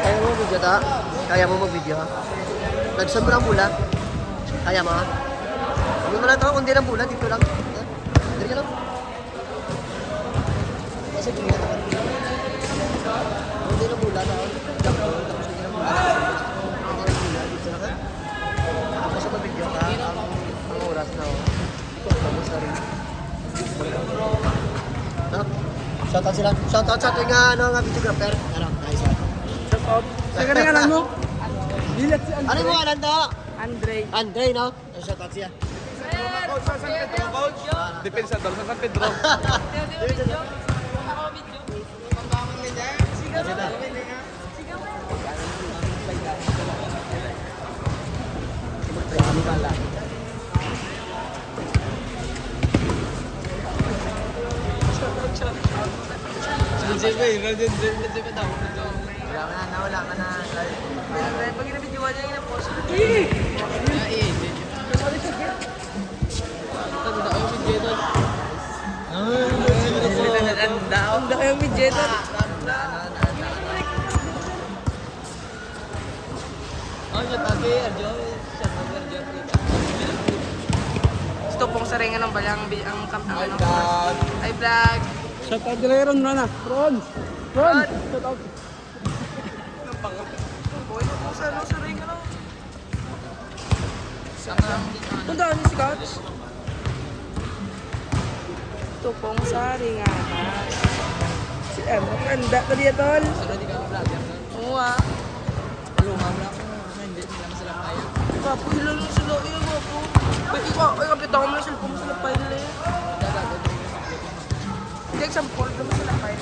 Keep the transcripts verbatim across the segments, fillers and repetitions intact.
Kaya mo video ta? Kaya mo mag-video? Lagsan mo lang bola. Kaya mo? Hindi mo lang to, kung di lang bola, dito lang. Dali ka lang. Kasi kung di lang bola, kung di lang bola, na, tapos kung di lang bola, kung di lang bola, dito lang. Tapos sa video ka, ang, ang oras na, oh. Shout out sila. Shout out sa ating, ah, ano, nga videographer. Ano, nice one. Shout out. Sa kanang alam mo? Dilat si Andre. Ano mo alam to? Andre. Andre, no? Shout out siya. Depensa daw sa San Pedro. Wala man na, wala man na. Pag ginabidyohan niya, ginapost. Tanda ko yung midyeto. Tanda ko yung midyeto. Oh, shout out kay Arjo. Shout out kay Arjo. Gusto pong saringan ng balang bi-, ang kam-, ang Hi, ano. Vlog. Hi, vlog. Shout out kay Ron, Ron, ah. Ron. Ron. Ron. Shout out. Boy, ano po sa ano, saringan ng Tandaan ni si Coach. Tupong sa ringanan. Si ano, kanda ka diya, tol? Pero di ka vlogger, no? Oo, ah. Malungaw na ako. Hindi sila masalapayan. Gwapo, ilan lang sila, eh, gwapo. Pwede ko, ay, kapitan ko mo yung cellphone mo, sila pa yun, eh. Hindi, example, naman sila pa yun.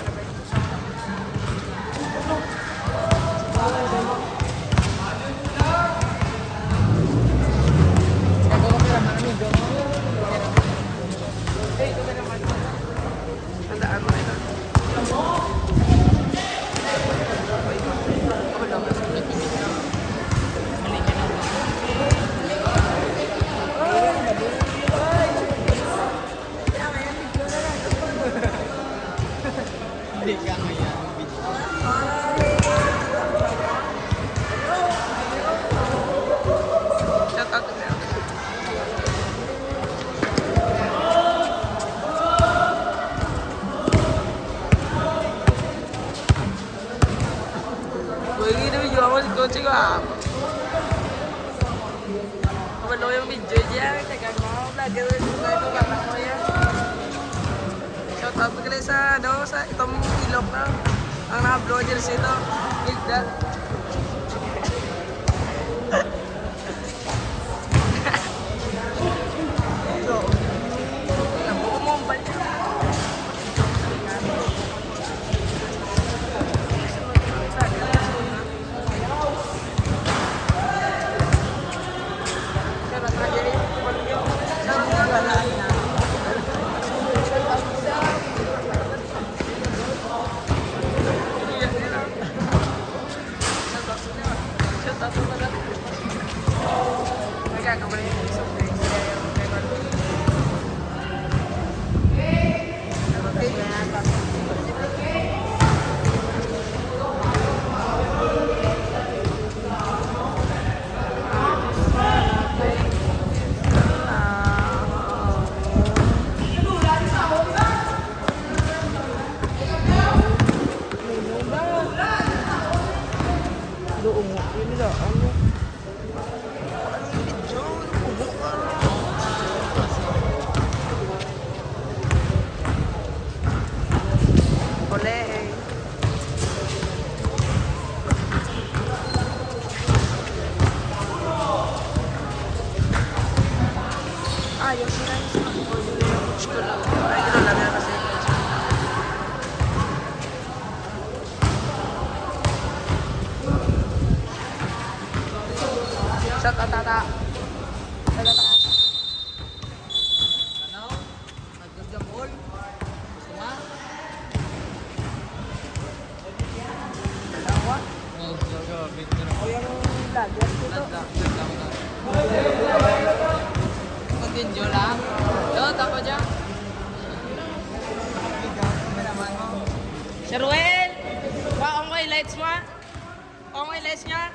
Hindi ka ngayon. Shout out to Mel. Uy, gini video ako si Coach ko, ah. Walo yung video niya. Tagal mo. Vlogger, vlogger, vlogger ko yan. Shout out ko sa, ano, sa itong ilok na. Ang naka-blue jersey ito. Hilda. Doon mo, yun nila, ano? Ayaw sila yung sa mga order na yung Coach ko lang. Ay, yun lang, meron kasi. Shout out, tata. Shout out, tata. Ano? Nagdadjambol? Gusto nga? Tawa? Oh, go, go, video. O, yung vlog, yung dito. Vlog, vlog, vlog, vlog. Continue lang. Yo, tapo dyan. Sir Ruel! Wa, ongay lights mo, ah. Ongay lights niya.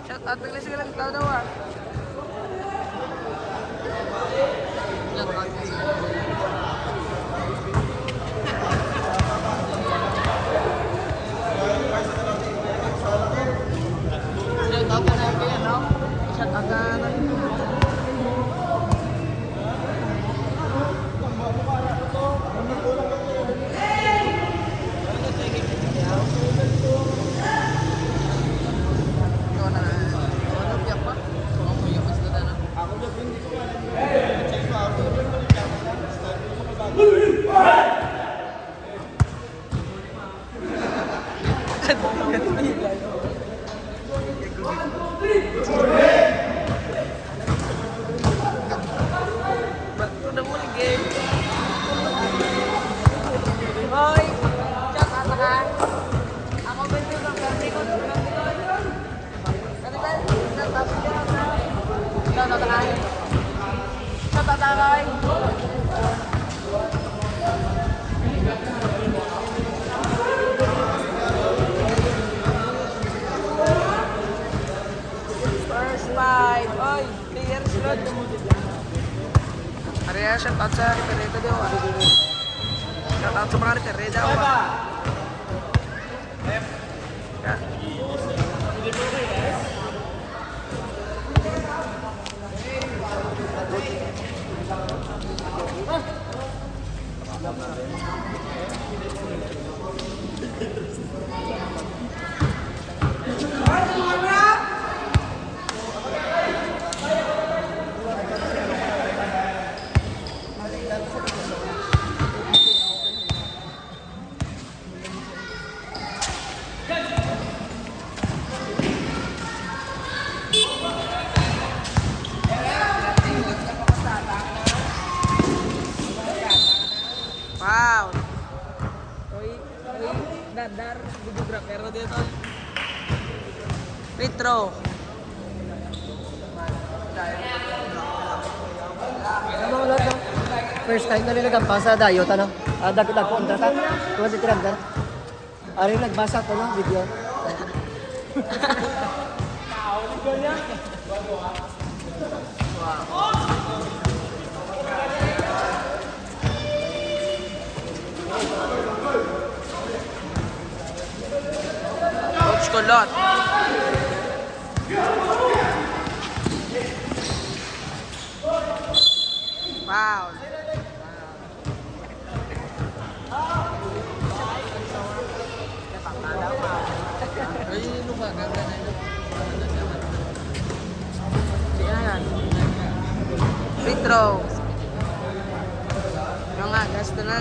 Shout out, naglisig lang tao daw, ah. Shout out na lang, no? Shout out na lang. Ba't ko na muli, game? Hoy! Shout out ka! Ako, Bendigo, Bendigo, Bendigo. Ano ba? Shout out ka! Shout out ka! Shout out ka, Roy! First five. Oy, players, Lord. Pareha, shout out sa referee ko, di ba? Shout out sa mga referee daw, ah. Wow. Uy, uy, dadar, videographer ko dito. Petro. First time na nila gampa sa Dayot, ano? Ah, dagko-dagko ang data. Twenty-three hundred. Ari nagbasa ko ng video. Coach Kulot. Foul. Ay, ano ba? Ganda na yun. Yan. Free throw. Ano nga, gasto na.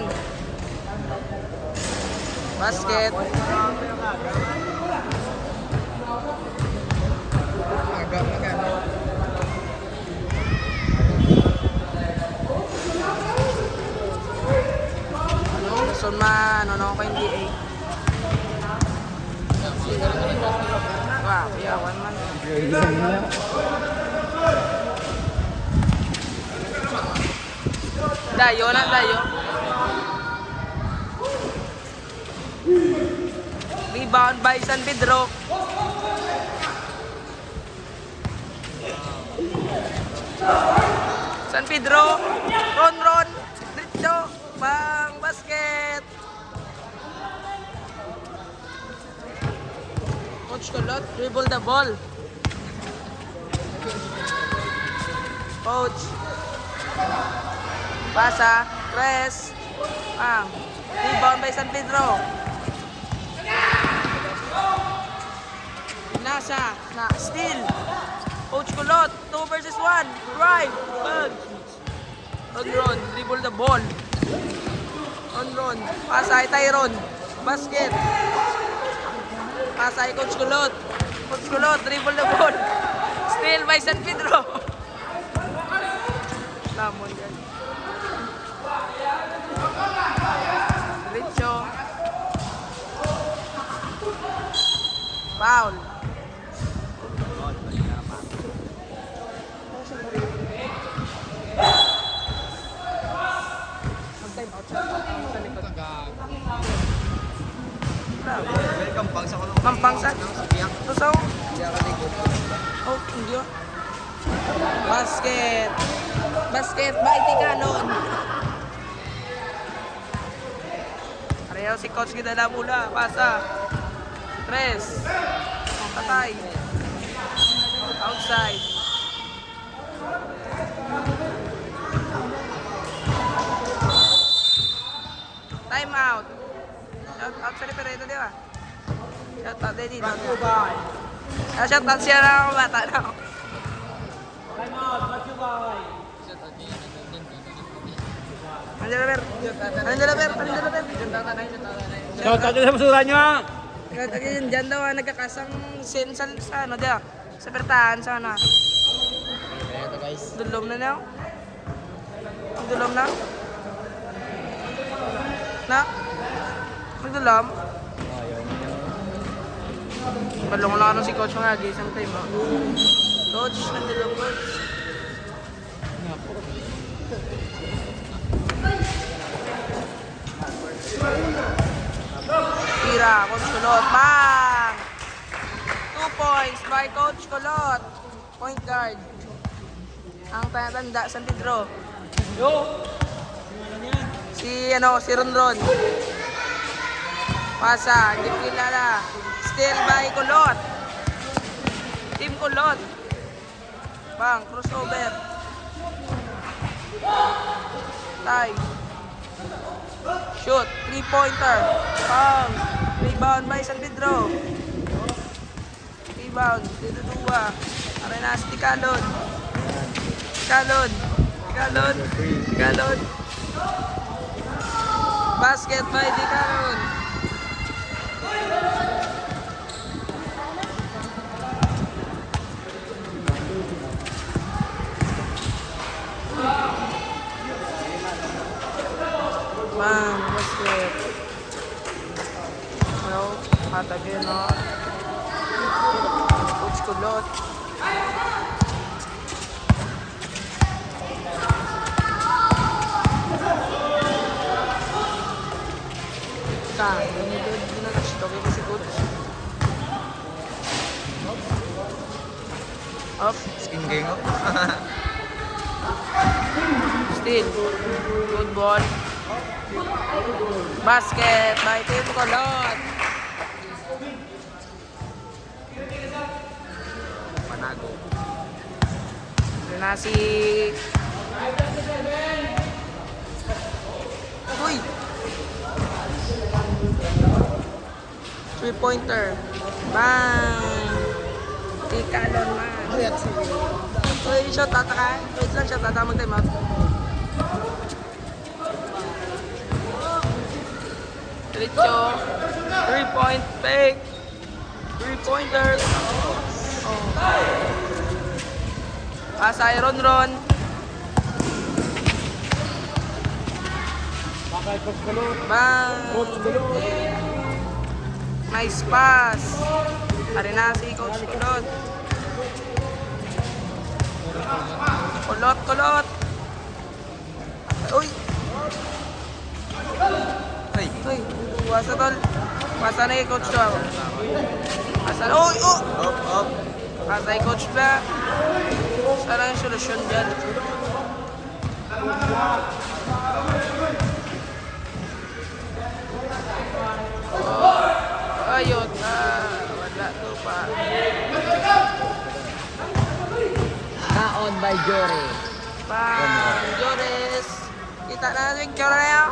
Basket. Aga, aga. Gusto man, ano ko yung D A. Wow, yawan man. Dayo na, dayo. Rebound by San Pedro. San Pedro, Ron Ron, Ritcho, bang basket. Coach Kulot, dribble the ball. Coach. Pasa, press. Bang. Rebound by San Pedro. Na, Isa na steal. Coach Kulot, two versus one. Drive. Bang. Ron Ron, dribble the ball. Ron Ron, pasa kay Tyron. Basket. Pasa kay Coach Kulot. Coach Kulot, dribble the ball. Steal by San Pedro. Lamon yan. Diretso. Foul. Kampang sa kuno. Kampang sa? Sa biyak. Sa sao? Biyak ka, di ko. Oh, hindi, oh. Basket. Basket by Tikalon. Pareho si Coach, gidala bola. Pasa. Tres. Patay. Outside. Time out. Shout out sa referee, di ba? Shout out, Daddy. Ah, shout out siya na ako, bata na ako. Ano na, Ber? Ano na, Ber? Ano na, Ber? Shout out sa basura niyo, ah. Shout out yun. Diyan daw, ah, nagkakasang sin-, sa, sa, ano, diyan. Sa pertahan, sa, ano. Kaya ito, guys. Dulom na niya. Dulom na. Na? Nagdulom? Ayaw na niya. Balong lang ano si Coach, mga agi, isang time, ah. Coach, nagdulom, Coach. Tira, Coach Kulot. Bang! Two points by Coach Kulot. Point guard. Ang tanda-tanda, San Pedro. Yo! Si, ano, si Ronron. Pasa, hindi ko kilala. Steal by Kulot. Team Kulot. Bang, crossover. Tie. Shoot, three-pointer. Bang. Rebound by San Pedro. Rebound, dito duwa. Aray na si Tikalon. Tikalon. Tikalon. Tikalon. Basket by Tikalon. Bang, basket. Well, patag yun, no? Coach Kulot. Sa, ganito din na, gusto ko si Coach. Up. Skin game up. Steal. Good ball. Basket by Team Kulot. Panago. Ito na si, uy! Three-pointer. Bang! Tikalon man. Uy, shot ata ka. Wait lang, shot ata. Mag-time out. Diretso. Three-point fake. Three-pointer. Oh. Pasa kay Ronron. Bakay, Coach Kulot. Bang. Coach Kulot. Nice pass. Ari na si Coach Kulot. Kulot, Kulot. Uy. Ay. Uy, wasa, tol. Wasa na yung Coach to, ah. Wasa na. Uy, oh. Up, up. Patay, Coach ba? Sana yung solusyon dyan. Oh, ayun. Ah, wala to pa. Kaon by Jory. Pa, Joris. Kita na yung picture na yun.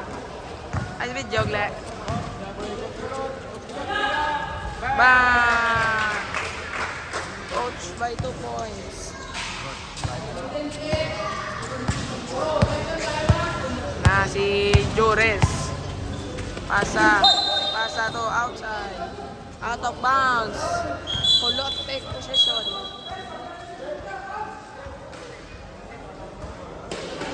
Ay, video, gle. Ba! By two points. Na si Jures. Pasa. Pasa to outside. Out of bounds. Kulot take position.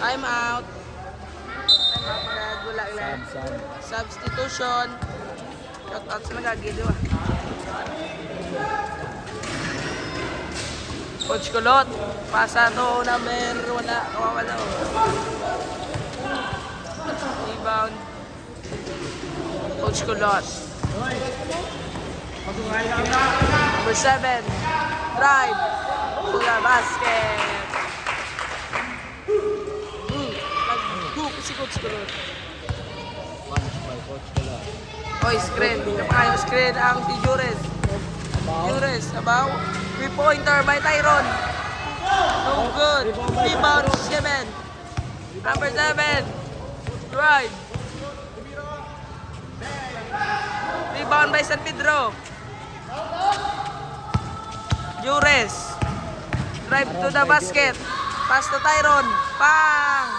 Time out. Time out, mga gula, gula. Sub, sub. Substitution. Shout out sa nagagi, di ba? Coach Kulot. Pasa to number, wala, kawawala. Rebound. Coach Kulot. Number seven. Drive. To the basket. Hmm. Nag-hook si Coach Kulot. Punch by Coach Kulot. Oy, screen. Kapag screen ang si Jures. Jures, abaw. Three-pointer by Tyron. No good. Rebound, seven. Number seven. Drive. Rebound by San Pedro. Jures. Drive to the basket. Pass to Tyron. Pang!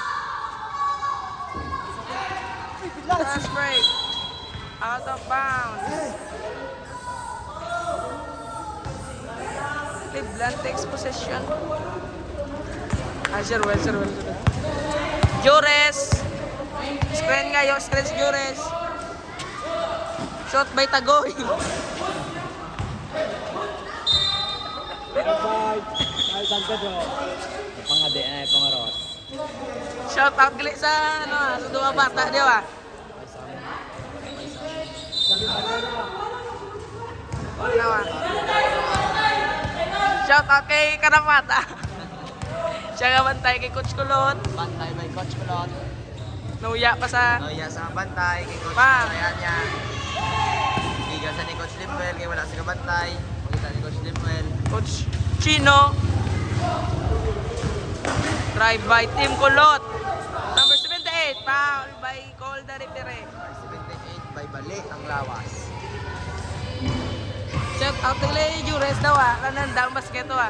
Fast break. Out of bounds. Cleveland takes possession. Ah, sure, well, sure, well, sure. Jures. Screen kayo, screen si Jures. Shot by Tagoy. Five. Five, San Pedro. Pangadi na yung pangaros. Shout out gali sa, ano, ah, sa duha bata, di ba? Ano, ah? Shout out kay Kanapata. Siya nga bantay kay Coach Kulot. Bantay by Coach Kulot. Nauya pa sa Nauya sa bantay kay Coach Bang. Kulot. Ayan niya. Giga sa ni Coach Limuel, kay wala sa kabantay. Makita ni Coach Limuel. Coach Chino. Drive by Team Kulot. Number seventy-eight, foul by Call the referee. Seventy-eight by Bali ang lawas. Shout out kay Jures daw, ah. Kanan daw ang basket, ah.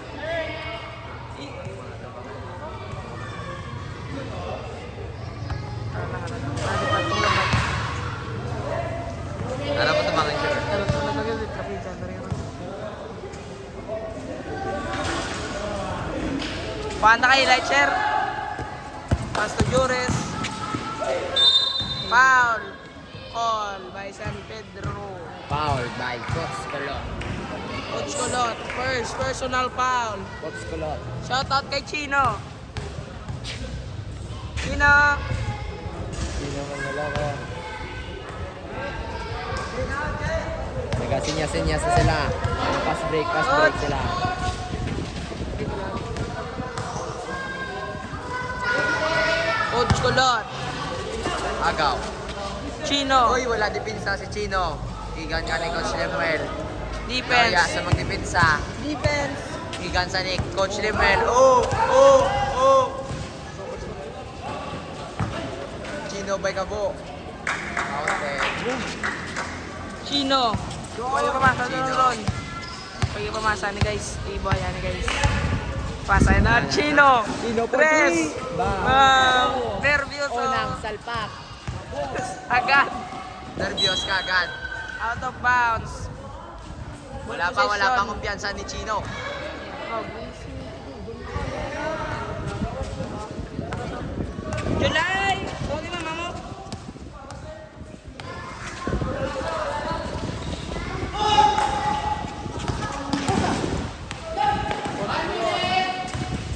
Ara mo tumangan siya. Panta kay Lightshare. Pasto Jures. Foul. Call by San Pedro. Foul by Coach Colot. Coach Colot. First personal foul. Coach Colot. Shout out kay Chino. Chino. Chino man wala ka. Nagasinyas-sinyas na sila. Pass break, pass break sila. Coach Colot. Agaw. Chino. Uy, wala depensa si Chino. Igan ka ni Coach Lemuel. Defense. Kaya sa magdepensa. Defense. Igan sa ni Coach Lemuel. Oh, oh, oh. Chino by Kabo. Out, eh. Chino. Pwede pa masa Chino. Doon. Pwede pa masa ni guys. Ibo yan ni guys. Pasa na. Chino. Chino for Tres. Three. Ba. Wow. Nervyoso. Unang salpak. Agad. Nervyos ka agad. Out of bounds. Wala pa, wala pa kumpiyansa ni Chino. July! Sorry, mama mo.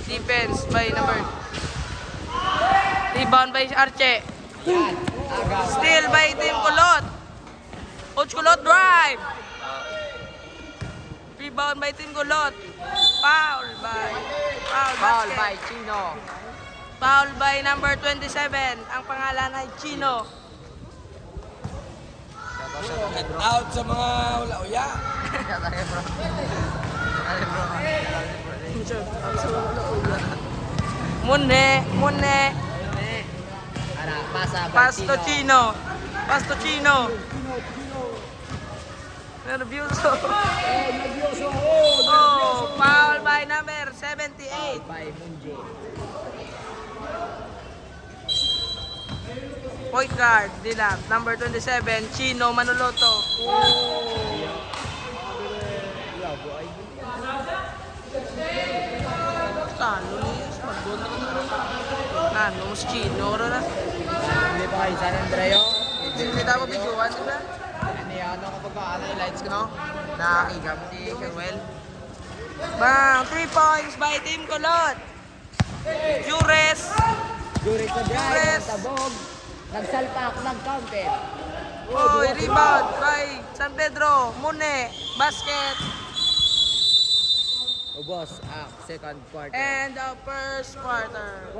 Defense by number. Rebound by Arche. Steal by Team Kulot. Coach Kulot drive. Rebound by Team Kulot. Foul by, foul, foul basket. By Chino. Foul by number twenty-seven. Ang pangalan ay Chino. Shout out sa mga hula-uya. Shout out sa mga hula-uya. Mune, mune. Ara, pasa by Pasto Chino. Chino. Pasto Chino. Nervyoso. Oh, nervyoso. Oh, nervyoso. Oh, foul by Point guard nila, number twenty-seven, Chino Manuluto. Talo ni sa pagbuno. Ano, mas Chino ro na. Hindi pa kayo, San Andreo. Hindi dapat videoan, di ba? Ano yan? Ano, kapag ano yung lights ko, no? Nakakigam si Samuel. Bang, three points by Team Kulot. Jures. Jures na drive, Jures. Nagtabog. Nagsalpak, nag-counted. Oy, rebound by San Pedro. Mune, basket. Ubos ang second quarter. And the first quarter.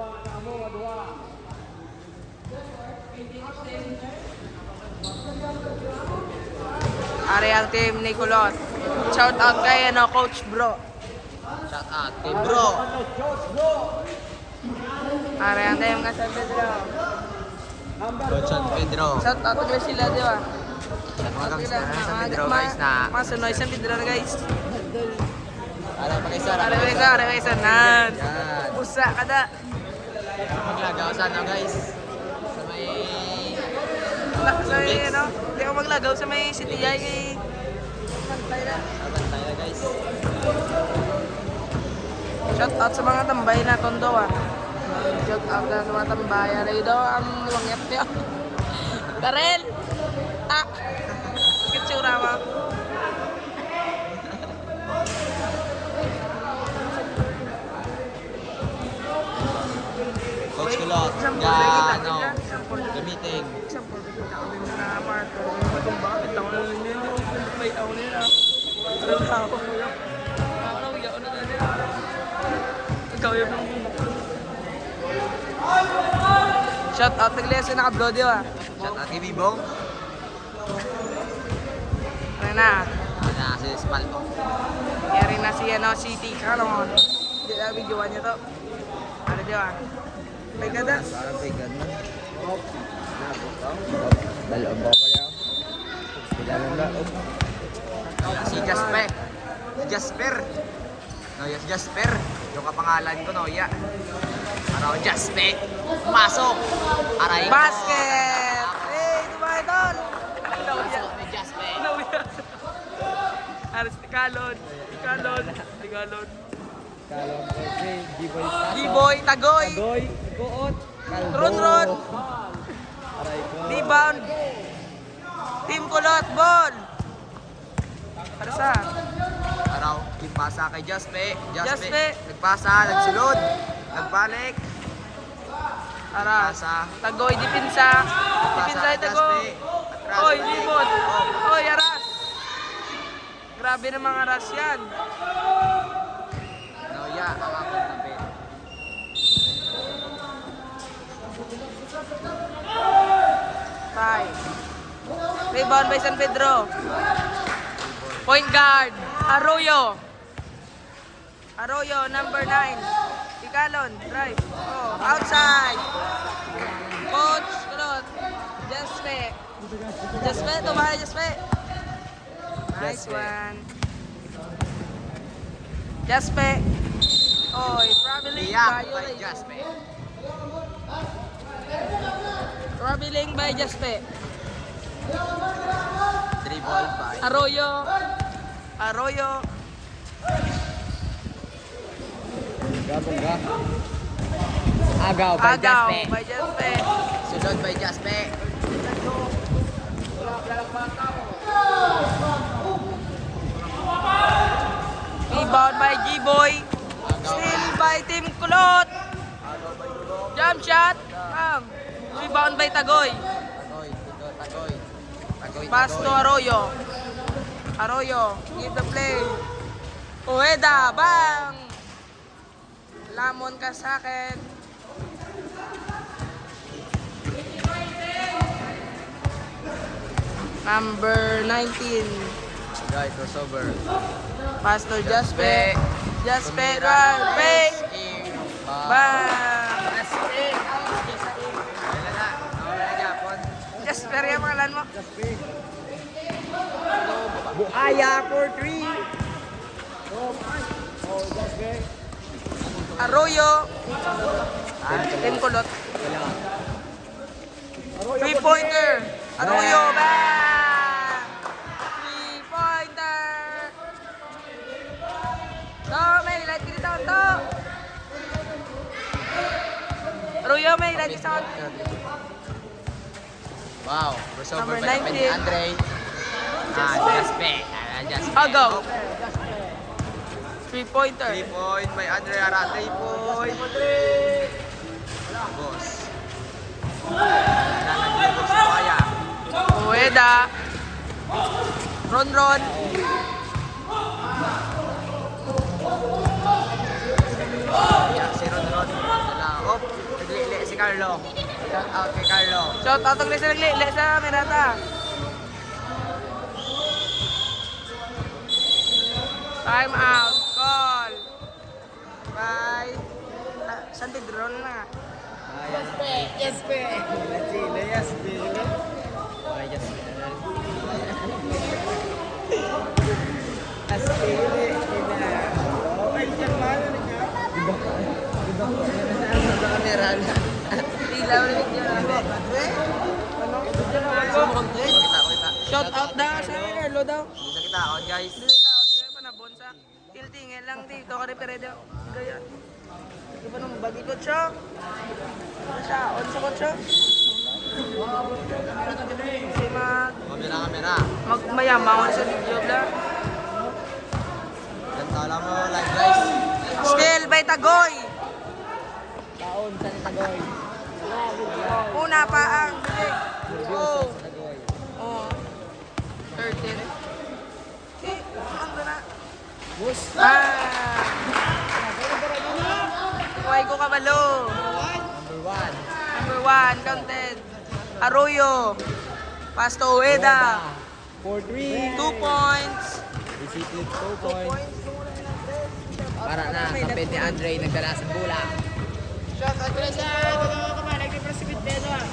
Ari ang team ni Kulot. Shout out kay, ano, Coach Bro. Shout out kay Bro. Ari ang team nga San Pedro. Coach San Pedro. Shout out kay sila, di ba? Sa mga gangster na San Pedro, guys, na mga sunoy San Pedro, guys. Ara pa kay Sara. Ari, guys, ari, guys, nan. Yan. Usa kada. Maglagaw sa ano, guys? Sa may Wala, sa may, ano, di ako maglagaw sa may C T I kay Bantay na. Ah, bantay na, guys. Shout out sa mga tambay na tondo, ah. Shout out na sa mga tambay. Aray daw, ang wangit niya. Karel! Ah! Kitsura mo. Coach Kulot, ga, ano, gamitin. Example, nakita ko yung mga partner, matumba, bitaw na lang nila, may tao nila. Trabaho ko yun. Ano, yun, ano, ano, ano. Ikaw yung Shout out, nag-lesson na ka, bro, di ba? Shout out kay Bibong. Ano na? Ano na si Spalto? Yari na si, ano, si Tika, no? Hindi na, videoan niyo to. Ano, di ba? May ganda. Parang may ganda. Dalawa ba pala? Sila lang ba? Si Jasper. Jasper. No, yes, Jasper. Yung kapangalan ko, no, ya. Ano, Jasper. Masok. Aray ko. Basket! Hey, di ba, idol? Masok ni Jasper. Aris, Kalon. Kalon. Kalon. Kalon, okay. G-Boy, Tagoy. Tagoy. Tagoy, Kuot. Kalbo. Ron, Ron. Aray ko. Rebound. Team Kulot, ball. Para sa Araw, ipasa kay Jaspe. Jaspe. Jaspe. Nagpasa, nagsulod. Nagbalik. Aras. Pasa. Tagoy, depensa. Pasa Depensa kay ay Tagoy. Jaspe. Atras, Oy, balik. Libot. Oh. Oy, aras. Grabe na mga aras yan. Nauya ang akong tabi. Five. Rebound by San Pedro. Point guard, Arroyo. Arroyo, number nine. Ikalon, drive. Oh, outside. Coach, kulot. Jaspe. Jaspe, tumara, Jaspe. Nice Jaspe. One. Jaspe. Oy, traveling Iyak by violate. Jaspe. Traveling by Jaspe. Dribble by Arroyo. Arroyo. Gabong ga. Agaw by Agaw Jaspe. By Jaspe. Sulod by Jaspe. Rebound by G-Boy. Steal by Team Kulot. Jump shot. Bang. Rebound by Tagoy. Tagoy, Tagoy, Tagoy. Tagoy, Pass to Tagoy. Arroyo. Arroyo, give the play. Ojeda, bang. Lamon ka sa akin. Number nineteen. Guys, crossover. Pastor Jaspe. Jaspe. Jaspe, Tumira. Run, fake. Bang. Bang. Jaspe. Wala na. Wala na gyapon. Jasper yung pangalan mo. Buaya for three. Arroyo. Ah, Team Kulot. Wala. Three-pointer. Arroyo, bang! Three-pointer. To, may light dito, to. Arroyo, may light dito. Wow, crossover Number by Kaped ni nineteen. Andre. Ah, Jaspe. Ah, Jaspe. Agaw. Three-pointer. Three point by Andre Ara. Three point. Boss. Nanagulog sa kaya. Ueda. Ron Ron. Kaya si Ron Ron. Wala. Oh, naglili si Carlo. Shout out kay Carlo. Shout out ang lisa naglili sa Mirata. Time out. Call. Bye. Ah, San Pedro na. Yes, pe. Yes, pe. Let's see. Yes, pe. Ay, yes, pe. As pe. Okay, siya, mano na siya? Diba? Diba? Sa camera na. Ilaw na niya. Diba, padre? Ano? Gusto mo content? Kita, kita. Shout out daw sa Carlo daw. Hindi sa kita, oh, guys. Dili taon, di pa nabonsa. Tiltingin lang dito ka rin, pero daw. Gaya. Di ba nung bagi ko siya? Ano siya? Ano sa kotse? Si mag... Camera, camera. Magmayamaw sa video bla. Ganda lang mo, live, guys. Still by Tagoy. Taon sa ni Tagoy. Una pa ang bilig. Nervyoso Oh. sa Tagoy. Oh. Thirteen. Eh, ano na? Boss. Ah! Kuhay ko kabalo. Number one. Number one, counted. Arroyo. Pasto Ueda. Four three. Two points. Received two points. Para na, Kaped ni Andre, nagdala sa bola. Shot, Andre, sa ito na ako, man. Nagpiprosibit na ito, ah.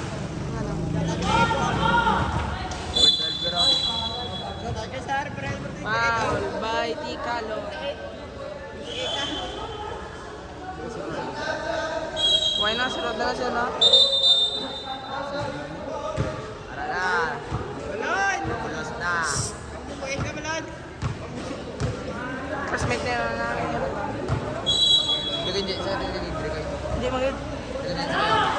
Number twelve, bro. Shot, Andre, sa referee, number twenty-eight. Foul by Ticalo. Why na? Sunod na siya, no? Para na. Close na. Classmate niya na. Lagyan niya sa atin, lagyan niya. Hindi magid. Lagyan niya sa atin.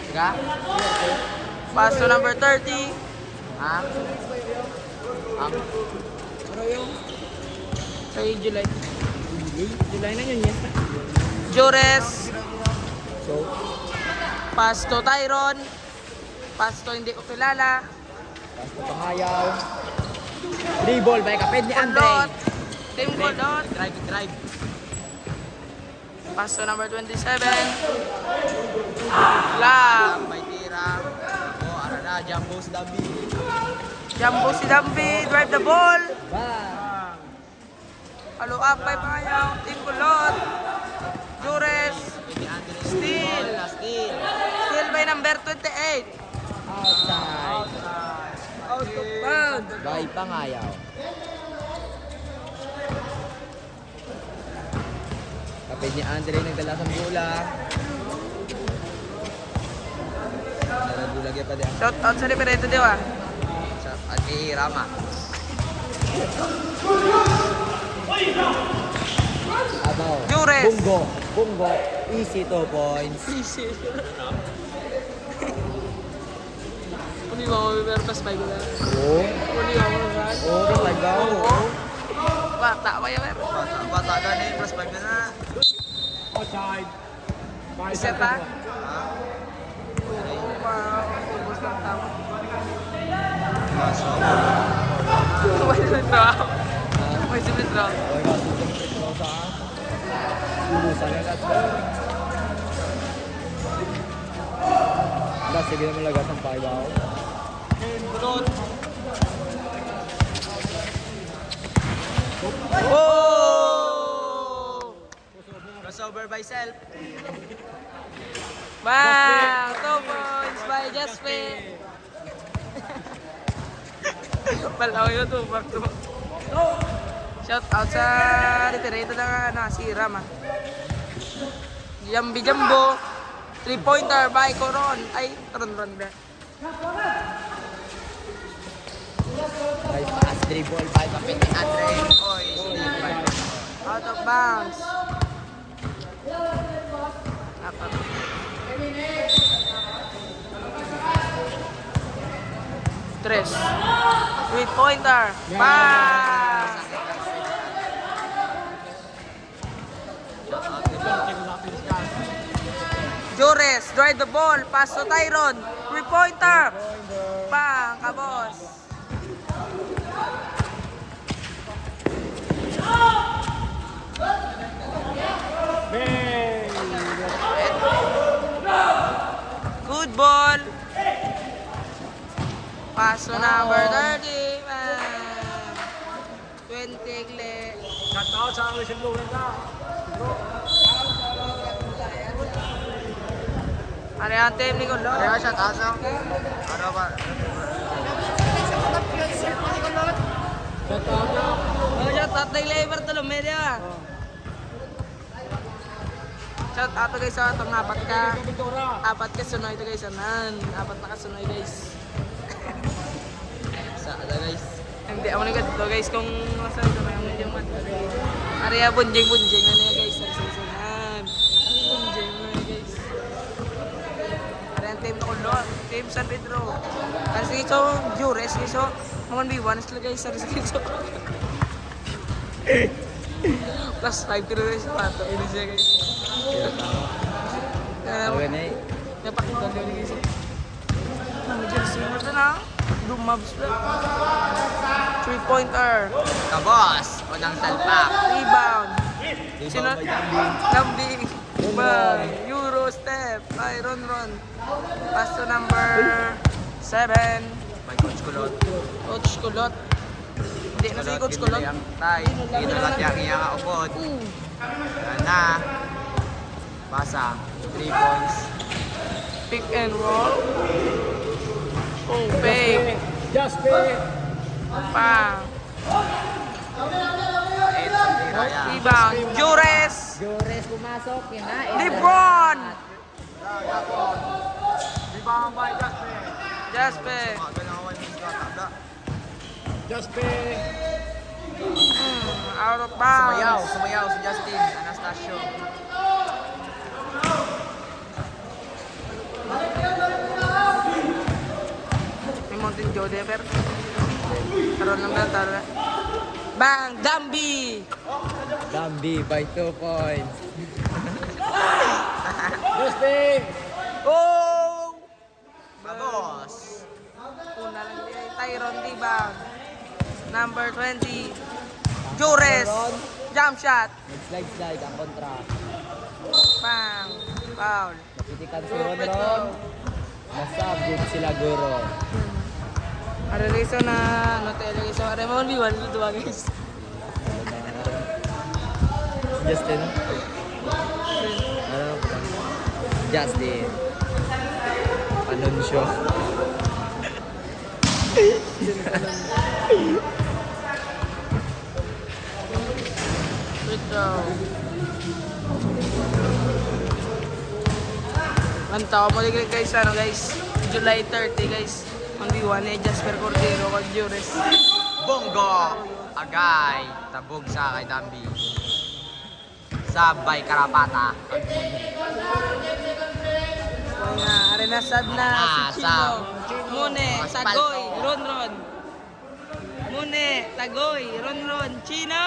Sige? Pass to number thirty. Ha? Ang Kay July. July na yun, yes na. Jures. So, Pass to Tyron. Pass to hindi ko kilala. Pasto Pangayaw. Dribble by Kaped ni Andre. Kulot. Team Kulot. Drive, drive. Pass to number twenty-seven. Lang. May tira. Oh, ara na, Jumbo si Dambi. Jumbo si Dambi. Drive the ball. Bang! Follow up by Pangayaw. Team Kulot. Jures. Kaped ni Andre. Steal. Steal. Steal by number twenty-eight. Outside. Out of bounds. By Pangayaw. Kaped ni Andre nagdala sa bola. Nagbulag pa di. Shout out sa referee, di ba? Sa Ate Rama. Abaw. Jures. Bunggo. Bunggo. Easy two points. Hindi mo ako, pero plus five na. Oo. Hindi mo ako, plus five. Oo, talaga. Oo. Bata pa yan, pero. Bata, bata gani, plus five na na. Isa pa? Ha? Ubos lang tama. Kaso, May sumitra. May sumitra. okay, kaso, sa ubusan na lahat. Wala, sige naman lagas ang five out. Oh! Crossover by Self. Wow! Two points by Jasper. Palaw yun, two back to back. Shout out sa retirado na ano, si Rama. Jambi Jambo. Three-pointer by Coron. Ay, Ron Ron ba? Nice pass, dribble by Kapit ni Andre. Oy, out of bounds. Tres. Three-pointer. Pass. Jures, drive the ball. Pass to Tyron. Three-pointer. Bang, kabos. Good ball. Pass to number thirty. Bang. Twenty, gle. Shout out sa aming Cebu, ganda. Ari ang team ni Kulo. Kaya shout out sa, ano ba? Shout out na. Oh, shout out na, Lever Tolomedia. Shout out to, guys, sa atong apat ka, apat ka sunoy to, guys, anan. Apat na ka sunoy, guys. Sa ala, guys. Hindi, amo ni kadto, guys, kung nasa ito na yung medyo mat. Area bunjing, bunjing, ano yan, guys, sa season. Yan. Bunjing, ano yan, guys. Area ang team ko, Lord. Team San Pedro. Kasi so, Jures, so, mga one v one sila, guys, sa season. Plus five kilo na siya, pato. Ini siya, guys. Kaya, Okay na eh. Napakita niyo, guys. Ang jersey mo ito na. Lumabs na. Three-pointer. Kabos. Unang salpak. Rebound. Rebound Sino? by Dambing. Dambing. Home By run. Euro step. By Ron Ron. Pass to number seven. By Coach Kulot. Coach Kulot. Hindi na si Coach Kulot. Ginulay ang tay. Ginulay ang iya nga, iya nga upod. Ooh. Yan na. Pasa. Three points. Pick and roll. Oh, fake. Just fake. Pa. Eight sa tira, yeah. Rebound. Jures. Jures pumasok. Yun na. Lebron. Rebound by Jasper. Jasper. Jasper. Hmm, out of bounds. Sumayaw, sumayaw si Justin Anastasio. May Mountain Dew there, pero karon lang ba, tara. Bang! Dambi! Dambi by two points. Justin! Oh! Babos! Una lang di ay Tyron Dibang. Number twenty. Jures. Jump shot. Nag-slide-slide ang kontra. Bang! Foul. Napitikan si Ron Ron. Nasabog sila, guro. Are reason na, ano, tayo lagi sa, are mo, one v one, dito ba, guys? Justin? Ano? Justin. Anunsyo. Free throw. Ang tao mo, guys, ano, guys? July thirty, guys. One v one ni Jasper Cordero kag Jures. Bongo! Agay! Tabog sa kay Dambi. Sabay karapata. Wala, are na sad na Are na, si Chino. Sa Mune, Mas Tagoy, palto. Ronron. Mune, Tagoy, Ronron, Chino!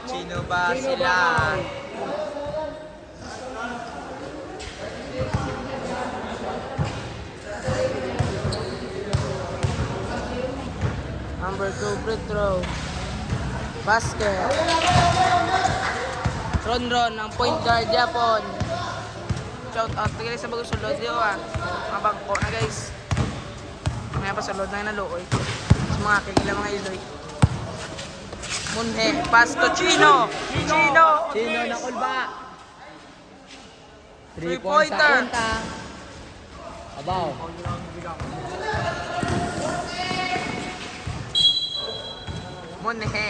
Chino ba Chino sila? Ba? Number two, free throw. Basket. Ron Ron, ang point guard yapon. Shout out, tigil sa bagong sulod, di ba? Mabangko na, guys. May pasulod na yung naluoy. Sa mga kagila, mga iloy. Munhe, pass to Chino. Chino. Chino na kulba. Three pointer. Three pointer. Abaw. Munhe.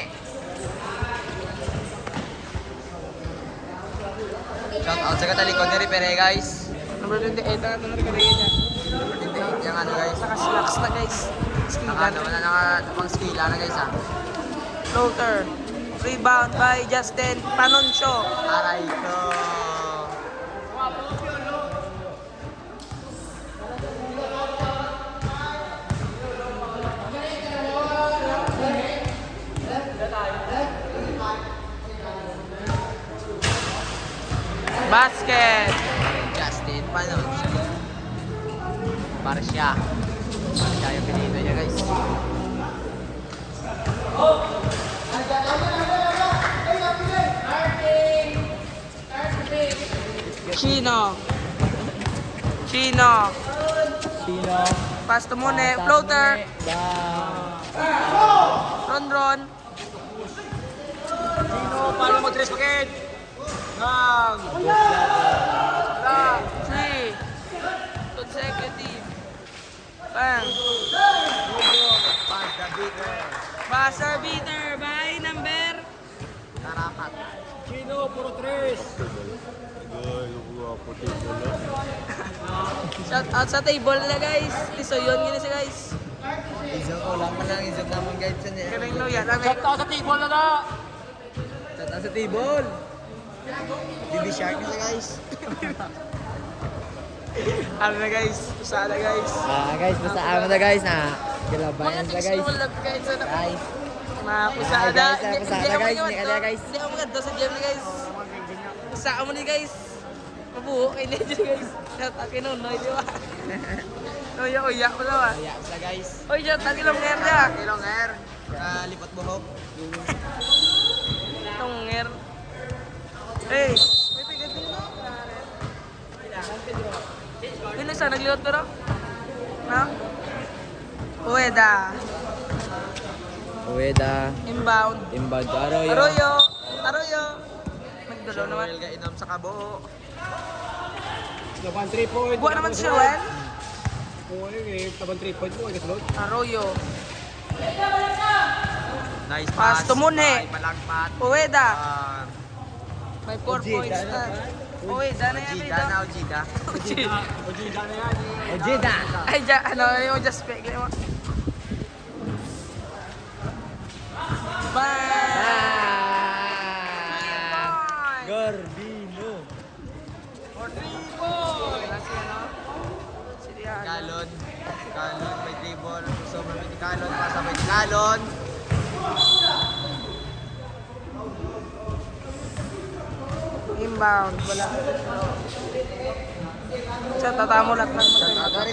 Nagkatalikod ni Ripere, guys. Number twenty-eight ang ato na rin kanina. Number twenty-eight yung ano, guys. Naka-slacks na, guys. Naka, ano, na, naka, pang skila na, guys, ah. Floater. Rebound by Justin Panuncio. Aray ko. Basket. Justin Panuncio. Barcia. Barcia yung pinili niya, guys. Chino. Chino. Chino. Pass to Mune. Pass to Floater. Mune. Down. Ron Ron. Chino, paano mag-tres pakit? Nang. Three. Consecutive. Bang. Pass the beater. Buzzer beater by number. Karapat. Chino, puro tres. Agoy, nakuha po table, ah. Shout out sa table na, guys. Tisoyon yun siya, guys. Isog ko lang man ang isog naman, guys. Yan eh. Galing, no? Yan, shout out sa table na, da. Shout out sa table. Baby Shark na siya, guys. Ano na, guys? Pusada, guys. Ah, guys, basta ano na, guys, na. Kilabayan na, guys. Guys. Mga pusada. Guys, ah, pusada, guys. Hindi ka na, guys. Hindi ako maganda sa game na, guys. Pusada mo ni, guys. Mabuho kay Legend, guys. Shout out kay Nonoy, di ba? Uya-uya ko daw, ah. Uya sa, guys. Oy, shout out kay Longer, di ba? Kay Longer. Kalipot buhok. Longer. Hey. Yun isa, nagliwat pero? Ha? Ueda. Ueda. Inbound. Inbound to Arroyo. Arroyo. Arroyo. Nagdalo naman. Sherwell ga inom sa kabuo. Laban three point. Buwan naman si Sherwell. Oo, yun eh. Laban three point mo, eh, kasulod. Arroyo. Nice pass. Pass to Mune. Ay, malagpat. Ueda. Ah, May four points na. Uy, dana yan, Ojeda na, Ojeda. Ojeda na yan, eh. Ojeda. Ay, ja, ano, yung just fake lang. Bye. Bye. Three points. Garbino. For three points. Kasi ano, si Diana. Kalon. Kalon, may dribble. Gusto mo may Kalon. Pasa may Kalon. Inbound, wala. Shout out mo lahat ng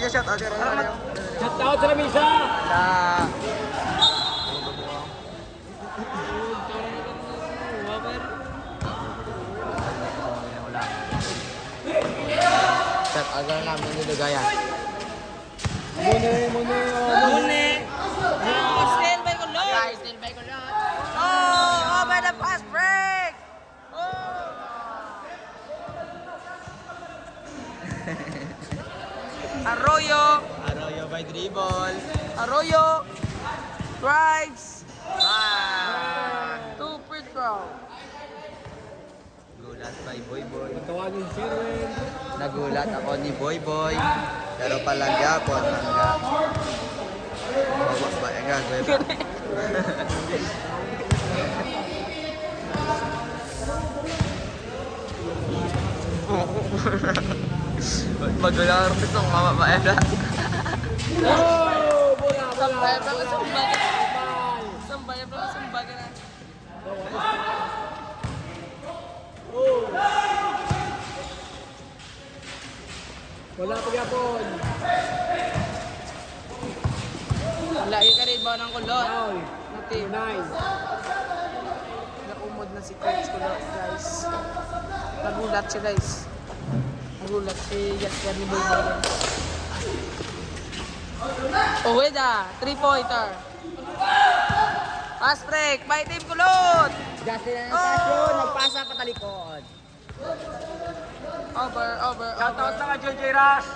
shout out. Shout out sa lamisa. Wala. Shout out sa namin ni Lugaya. Mune, Mune, oh. Mune. Oh, steal by Kulot. Ay, steal by Kulot. Oh, over the fast break. Oh. Arroyo. Arroyo by dribble. Arroyo drives. Bang! Two free throw. Gulat by Boy Boy. Natawa ni Sherwin. Nagulat ako ni Boy Boy. Pero palang yapon, langga. Bawa ba? Ang gagawin ba? Magulang ang gusto ng mama ba? Ano? Oh, bola, bola. Sambay pa, sambay. Sambay pa, sambay ka na. Wala pa gyapon. Lagi ka rin ba ng Kulot? Foul. Nati. Nine. Naumod na si Coach Kulot, guys. Nagulat siya, guys. Nagulat si Jasper ni Boy Boy. Oh, wait ah. Three-pointer. Fast break by Team Kulot. Justin Anastasio, oh, nagpasa patalikod. Over, over, shout out over na kay J J Ras.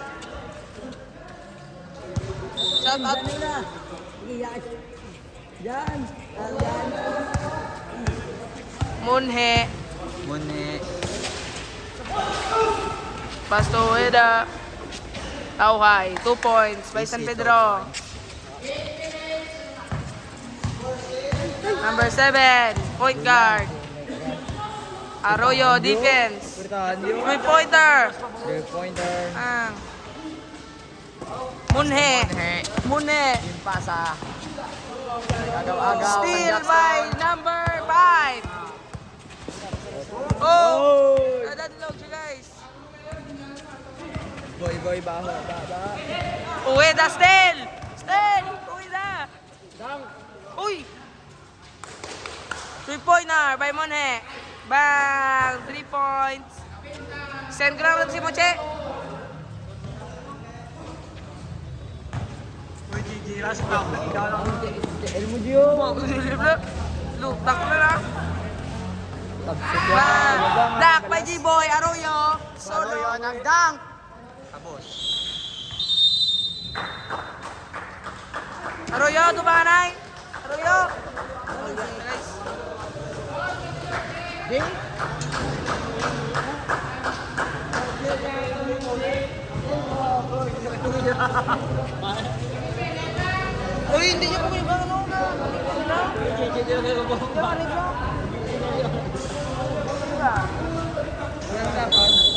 Shout out. Yan. Yan. Yan. Munhe. Munhe. Pasto Ueda. Tauhay. Two points by San Pedro. Number seven, point guard. Arroyo, defense. Three-pointer. Three-pointer. Ang Munhe. Munhe. Munhe. Yung pasa. Agaw-agaw. Steal by number five. Oh! Nadadlog siya, guys. Boy, boy, baho, baba. Ueda, steal! Steal! Ueda! Uy! Three-pointer by Monhe. Bang! Three points. Send ko lang si Moche. Uy, G G, last round. Ikaw lang. Lutak na lang. Bang! Block by G-Boy Arroyo. Solo. Arroyo, nag-dunk. Tapos. Arroyo, tubanganay. Arroyo. Nice. Di? Uy, hindi niyo po yung ano na.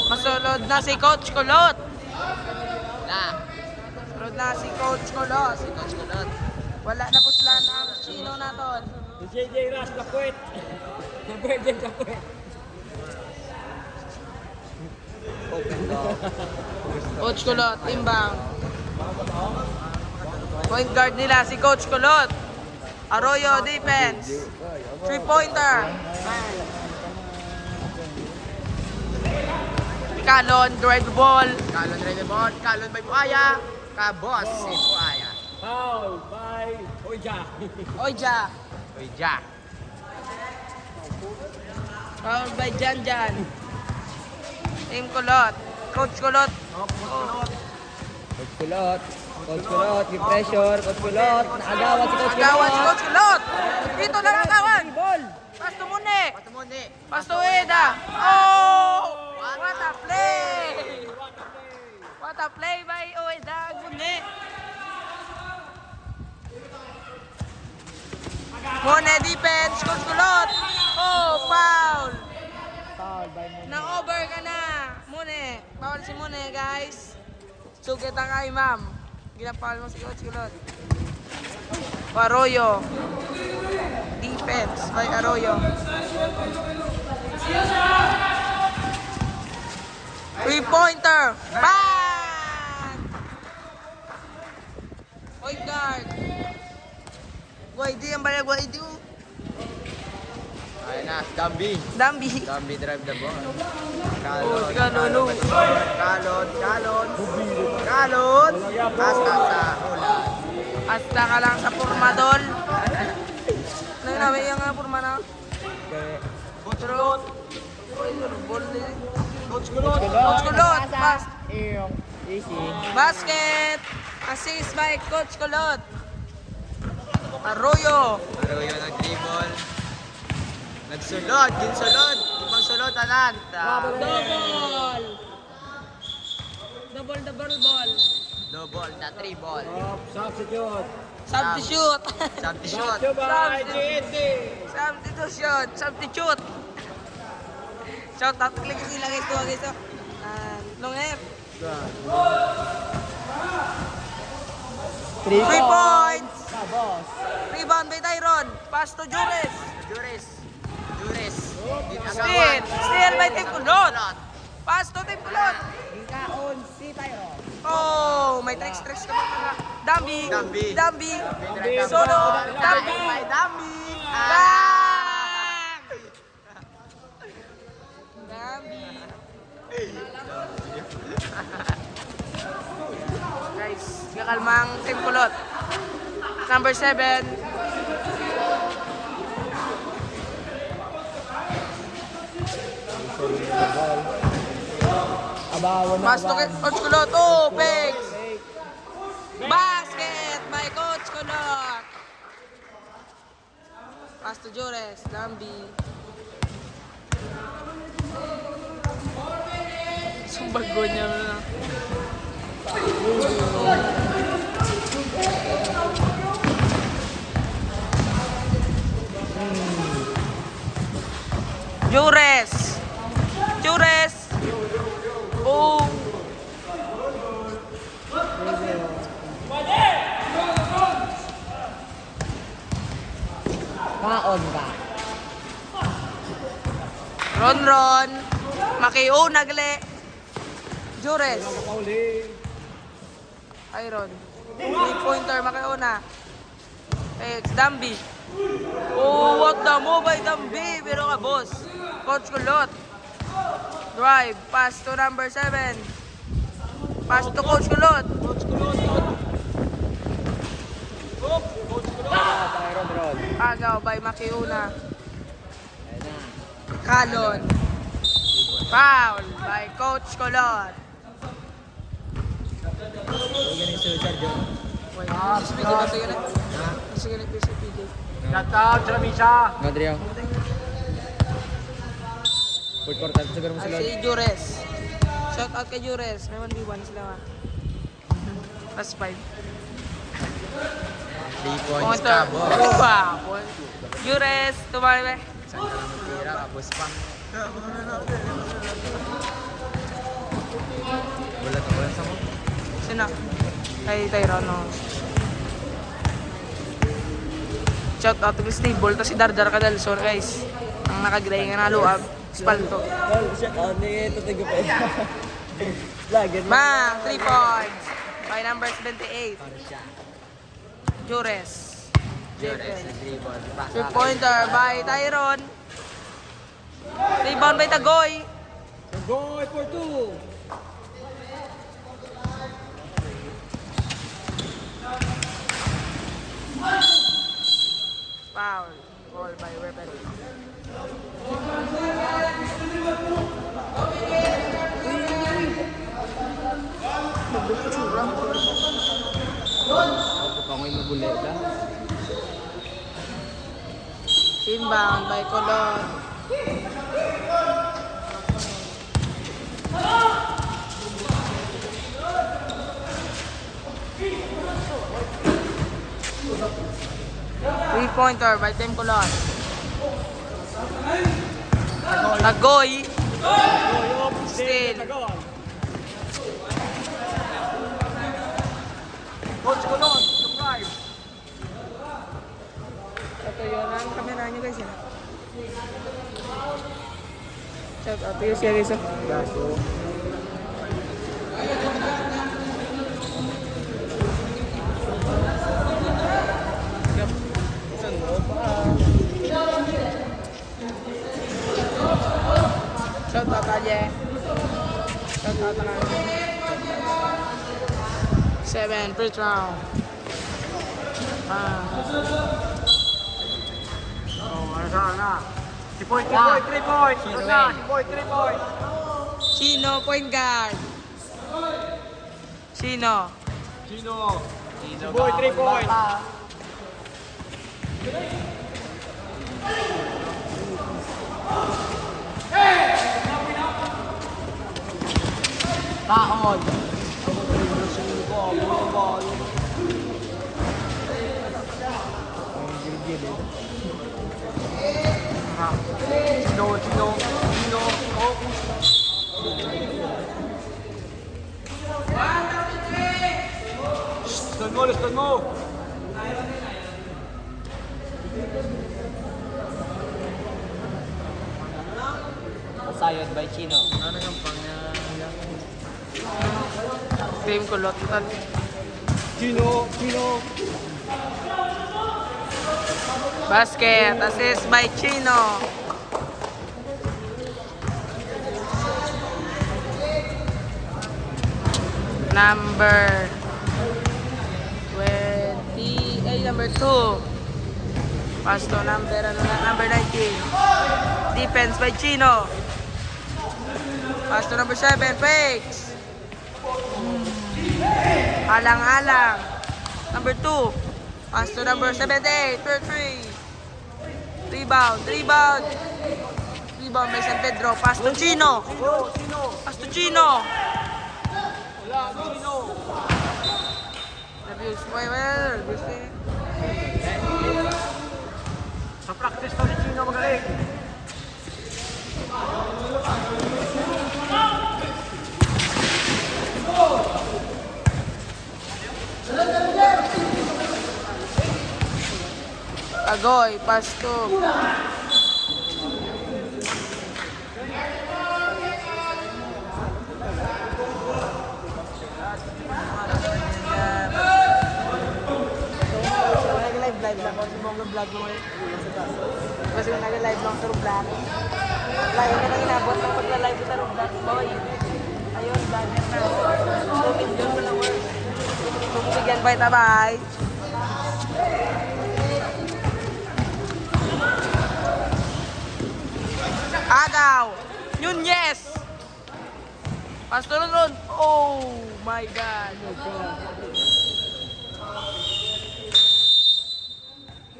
Masulod na si Coach Kulot. Na. Sunod na si Coach Kulot. Si Coach Kulot. Wala na puslan ang Chino naton. Si J J Ras, kapwet. Kapwet din, kapwet. Open daw. Coach Kulot, imbang. Point guard nila si Coach Kulot. Arroyo, defense. Three-pointer. Kalon, drive the ball. Kalon, drive the ball. Kalon by Buaya. Kabos si Buaya. Foul by Oija. Oija. Oija. Foul by Janjan. Team Kulot. Coach Kulot. Coach Kulot. Coach Kulot, yung pressure. Coach Kulot, naagawan si Coach Kulot. Agawan si Coach Kulot. Dito na lang, agawan. Ball. Pasto Mune. Pasto Mune. Pasto Ueda. Oh! What a play! What a play by Ueda. Mune. Mune defense. Coach Kulot. Oh, foul. Foul by Mune. Na-over ka na. Mune. Foul si Mune, guys. Sugit ang ay, ma'am. Ginafoul mo si Coach Kulot. Arroyo. Defense by Arroyo. Three-pointer. Bang! Point guard. Guay di ang bala, guay di, oh. Ayun na, si Dambi. Dambi. Dambi drive the ball. Kalon, oh, si Kalon, kalon, oh. Kalon, kalon. Kalon. Hasta sa ulan. Hasta ka lang sa porma, tol. Ano yun, may yung, ah, porma na? Okay. Pero, Coach Kulot. Coach Kulot. Pass. Easy. Basket. Assist by Coach Kulot. Arroyo. Arroyo nag-dribble. Nagsulod. Ginsulod. Ipagsulod, tanan. Ta- Double. Double, double ball. Double na three ball. Up, substitute. Substitute. Substitute. Substitute. Substitute. Substitute. Shout out lagi sila kay tuwa, guys, oh. Ah, long hair. Three Three points. Points. Sa boss. Rebound by Tyron. Pass to Jures. Jures. Jures. Steal. Steal by Team Kulot. Pass to Team Kulot. Gikaon si Tyron. Oh, may tricks, tricks ka ba? Dambi. Dambi. Dambi. Dambi. Solo. Dambi. Dambi. Bang! Dambi. Guys, gakalmang Team Kulot. Number seven. Abawan na. Pass to kay Coach Kulot. Oh, fakes. Basket by Coach Kulot. Pass to Jores, Dambi. Bago niya na. Jures! Jures! Oh! Kaon ka. Ron Ron! Makiuna gali! Jures! Iron. Three-pointer, makiuna. It's Dambi. Oh, what the move by Dambi. Pero ka, boss. Coach Kulot. Drive. Pass to number seven. Pass to Coach Kulot. Agaw by Makiuna. Kalon. Foul by Coach Kulot. Huwag ganing sulod, Sir John. Wait, ah, si P J, basta yun eh. Basta yun eh, si P J. Shout out, Tramisa. Madriyo. Food court, at sabi mo Ah, sulod. Si Jures. Shout out kay Jures. May one v one sila, ah. Plus five. Three Kung points ito, ka, boss. Wow. Jures, tumali ba? Saan ka lang matira, kapos pa. Wala to, wala sa mo. Sino? Kay Tyrone, no? Shout out to Miss Table, to si Dardar Cadalsor, guys. Ang nakagray nga naluag, espalto. Well, shout out ni Tatigo pa. Lagi na. Bang! Three points. By number seventy-eight. Para siya. Jures. Jures, nag-dribble. Pasa. Three-pointer by Tyrone. Rebound by Tagoy. Tagoy for two. Foul. Call by referee. Ako pa ngoy magulit, ha? Inbound by Colon. Three-pointer by Team Colon. Tagoy. Steal. Coach Colon, surprise. Ito yun ang camera nyo, guys, eh. Shout out to you, siya, guys, oh. Shout out, Alye. Shout out, Alye. Seven, first round. Ah. Oh, ano sa na? Si Boy, si Boy, three point. Ano na? Si Boy, three point. Chino, point guard. Chino. Chino. Si Boy, three point. Tahon. Chino, Chino, Chino. Oh. Stone mo, stone mo. Sayod by Chino. Ano yung pang, uh, Team Kulot. Chino, Chino. Basket. Assist by Chino. Number twenty, ay, number two. Pass to number, ano na, number nineteen. Defense by Chino. Pass to number seven, fakes. Alang-alang. Number two. Pass to number seventy-eight, thirty-three. Rebound, rebound. Rebound by San Pedro. Pass to Chino. Pass to Chino. Abuse. Well, well, abuse eh. Sa practice to si Chino magaling. Agoy, pass to. Nag-live, live lang ako. Si Bongo vlog mo eh. Kasi kung nag-live lang sa Roblox. Layo na nang inabot ng pagla-live sa Roblox, boy. Ayun, vlogger na. Two million followers. Kung bigyan pa, tabay. Agaw! Nunez! Pastor Ron! Oh my God!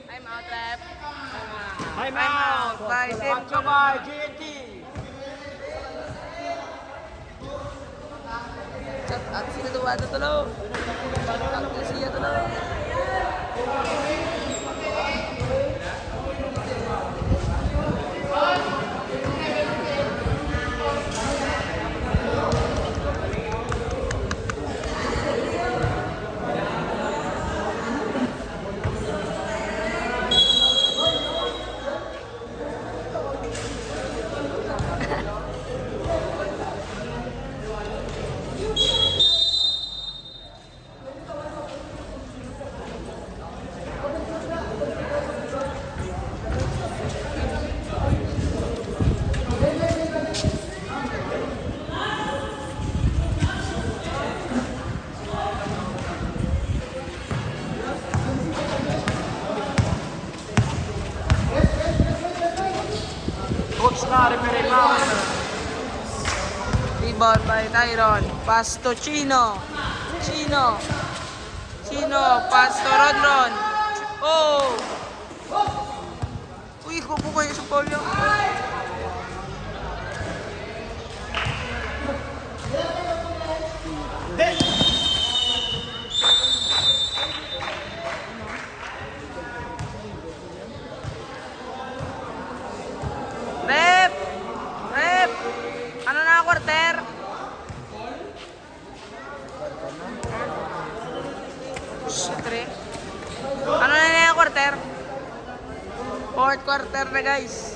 Time out, ref. Time out. Time out. Bye, Tim. Pancho by G N T. Shout out sila duwa na tulo. Shout out na siya tulo. Coach na, referee na. Rebound by Tyron. Pass to Chino. Chino. Chino. Pass to Ronron. Oh! Uy, kupo kayo sa foul yan. Ref! Ref! Ano na, quarter? Sa three. Ano na na yung quarter? Fourth quarter na, guys.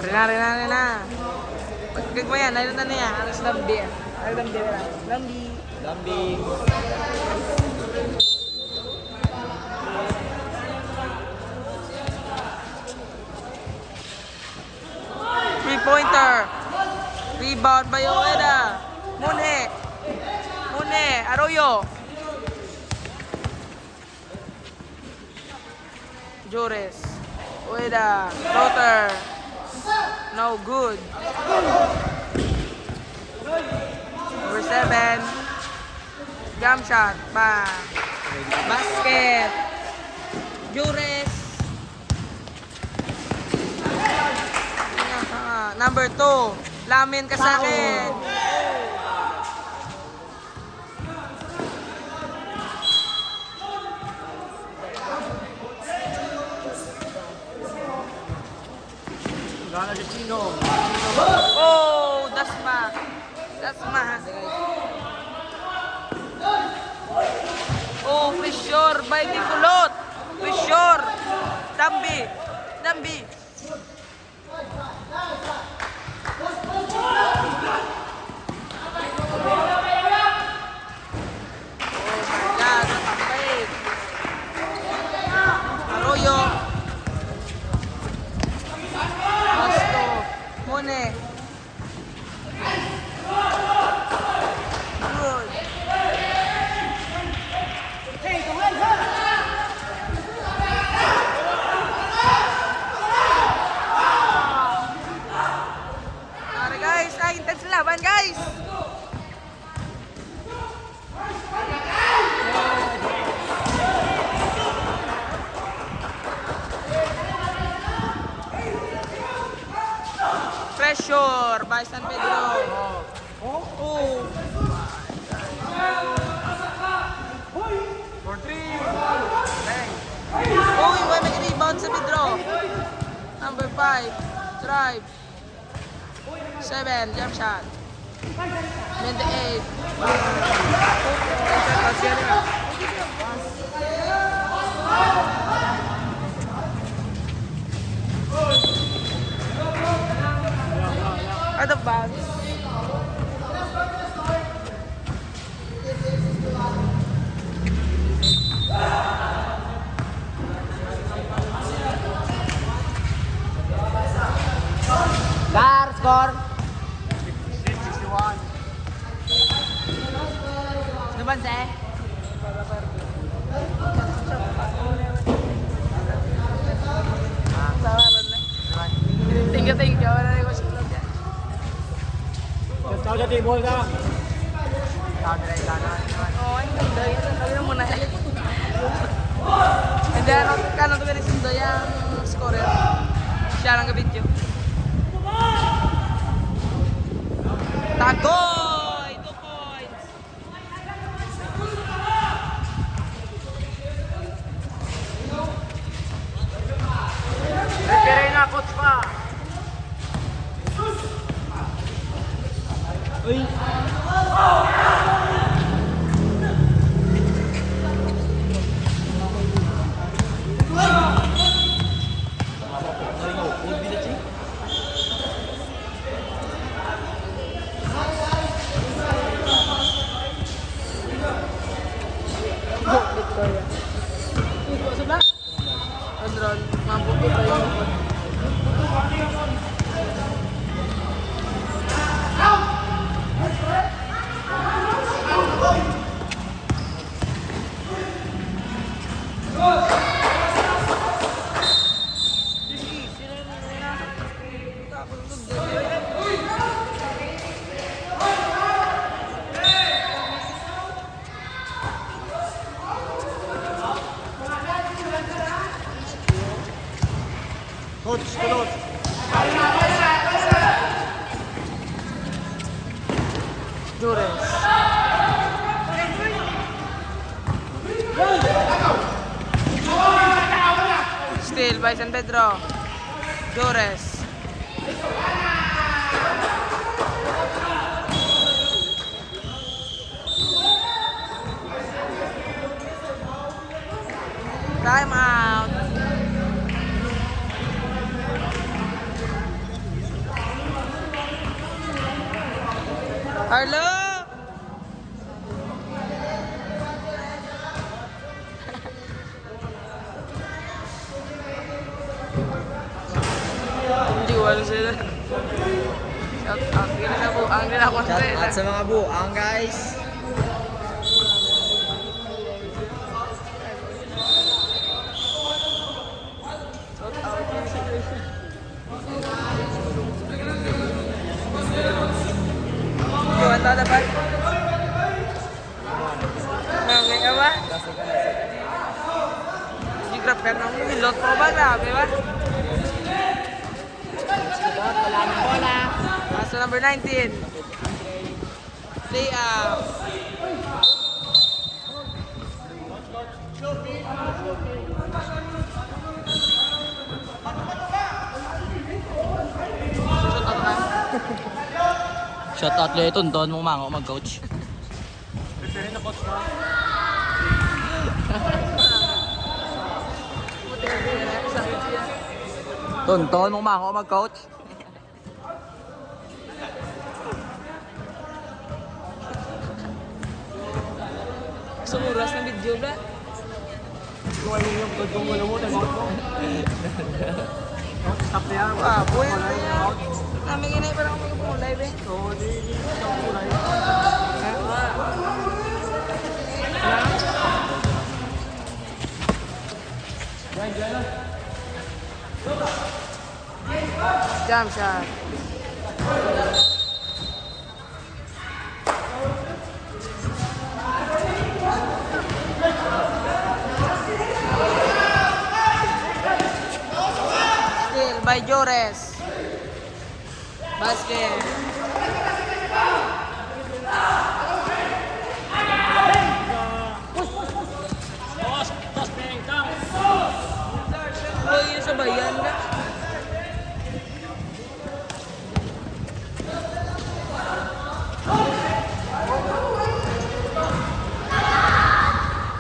Rina, Rina, Rina. Pagkagmayan, ano na niya? Ano sa Lambi? Ano Lambi? Lambi. Lambi. Three-pointer. Rebound by Ueda. Munhe. Munhe. Arroyo. Jores. Ueda. Floater. No good. Number seven. Jump shot. Bang. Basket. Jores. Number two, Lamin ka sa akin. Gana si Chino. Oh, dasma. Dasma. Oh, pressure by Nicolot. Pressure. Dambi. Dambi. Oh my Intense laban, guys! Pressure by San Pedro. Oh. For three. Bang. Uy, wala may rebound sa Pedro. Number five, drive. Seven, jump shot. Twenty-eight. Out of bounds. Star, score. Sixty-six sixty-one. Sino ba, Sir? Thank you, thank you. Wala na yung Tao sa table ka. Tao sa table ka. Oo, ang ganda. Yun, yun muna. Hindi, ano, kano to ganit sundo yung scorer? Siya lang gabidyo. Tagoy! Two points! Referee na, coach pa. Uy. Victoria. Andron, mabuti pa yun. Coach, tulot. Jures. Steal by San Pedro. Jores. Time out. Arlo! Hindi ko alam sila. Shout out. Hindi na sa buang, hindi na ako. Shout out sa mga buang, guys. Shout out. Yun, ano dapat? Nangay ka ba? Di grab ka ng hilot mo ba? Grabe ba? Wala ng bola. Paso number nineteen. Lay up. Shout out, Leton. Doon mong mango mag-coach. Tonton mong mango mag-coach. Sa oras ng video, bla. Kuha yung, yung, yung, yung, yung, stop na yan. Ah, buhay na yan. Kami nga na, parang may pumulay, be. Oo, di, di, di, pumulay. Jump shot. Torres. Basket. Uy, yung sabayan ka.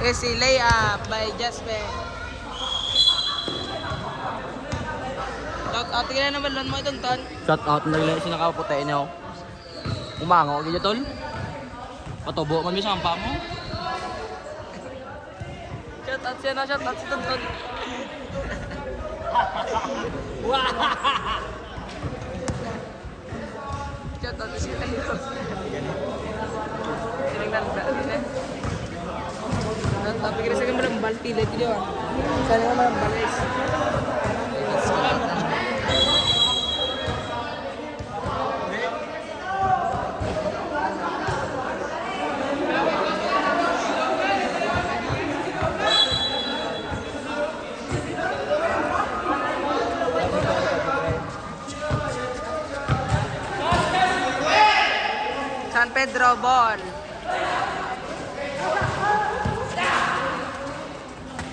Easy layup by Jasper. Shout out, tingnan na balon mo, Tonton. Shout out na rin sa nakaputi niyo. Umango, gid, tol. Patubo man mi sa ampa mo. Shout out siya na, shout out si Tonton. Shout out si Tonton. Tinignan ba? Shout out, bigyan sa kang malambal, pili, pili, ah. Sana nga malambal, guys. San Pedro ball.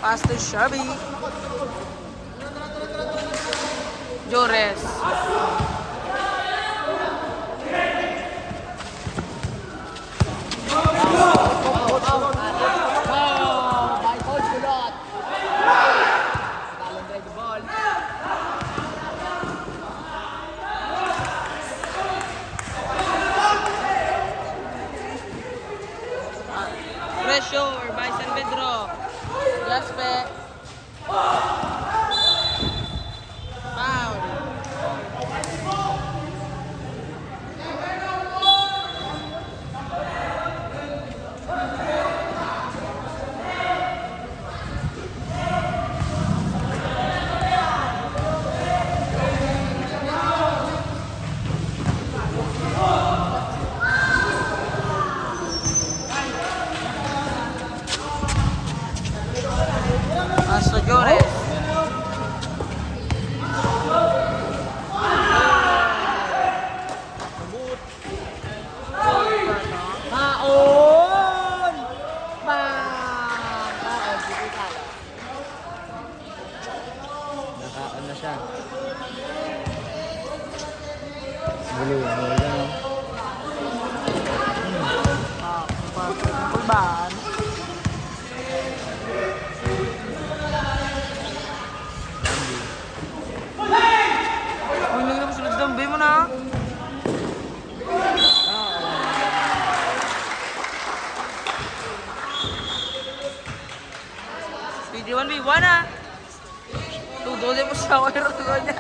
Pass to Shelby. Jores. Pressure by San Pedro. Gaspe. Foul. Pass to Jores. Haon! Bang! Haon, sige, talo. Nakaon na siya. Gulo, gulo, no? Ah, kulbaan. Uy, nagkita mo sulod sa dambi mo na. Pwede one v one, ah. Tudo din mo sa wire, tudo niya.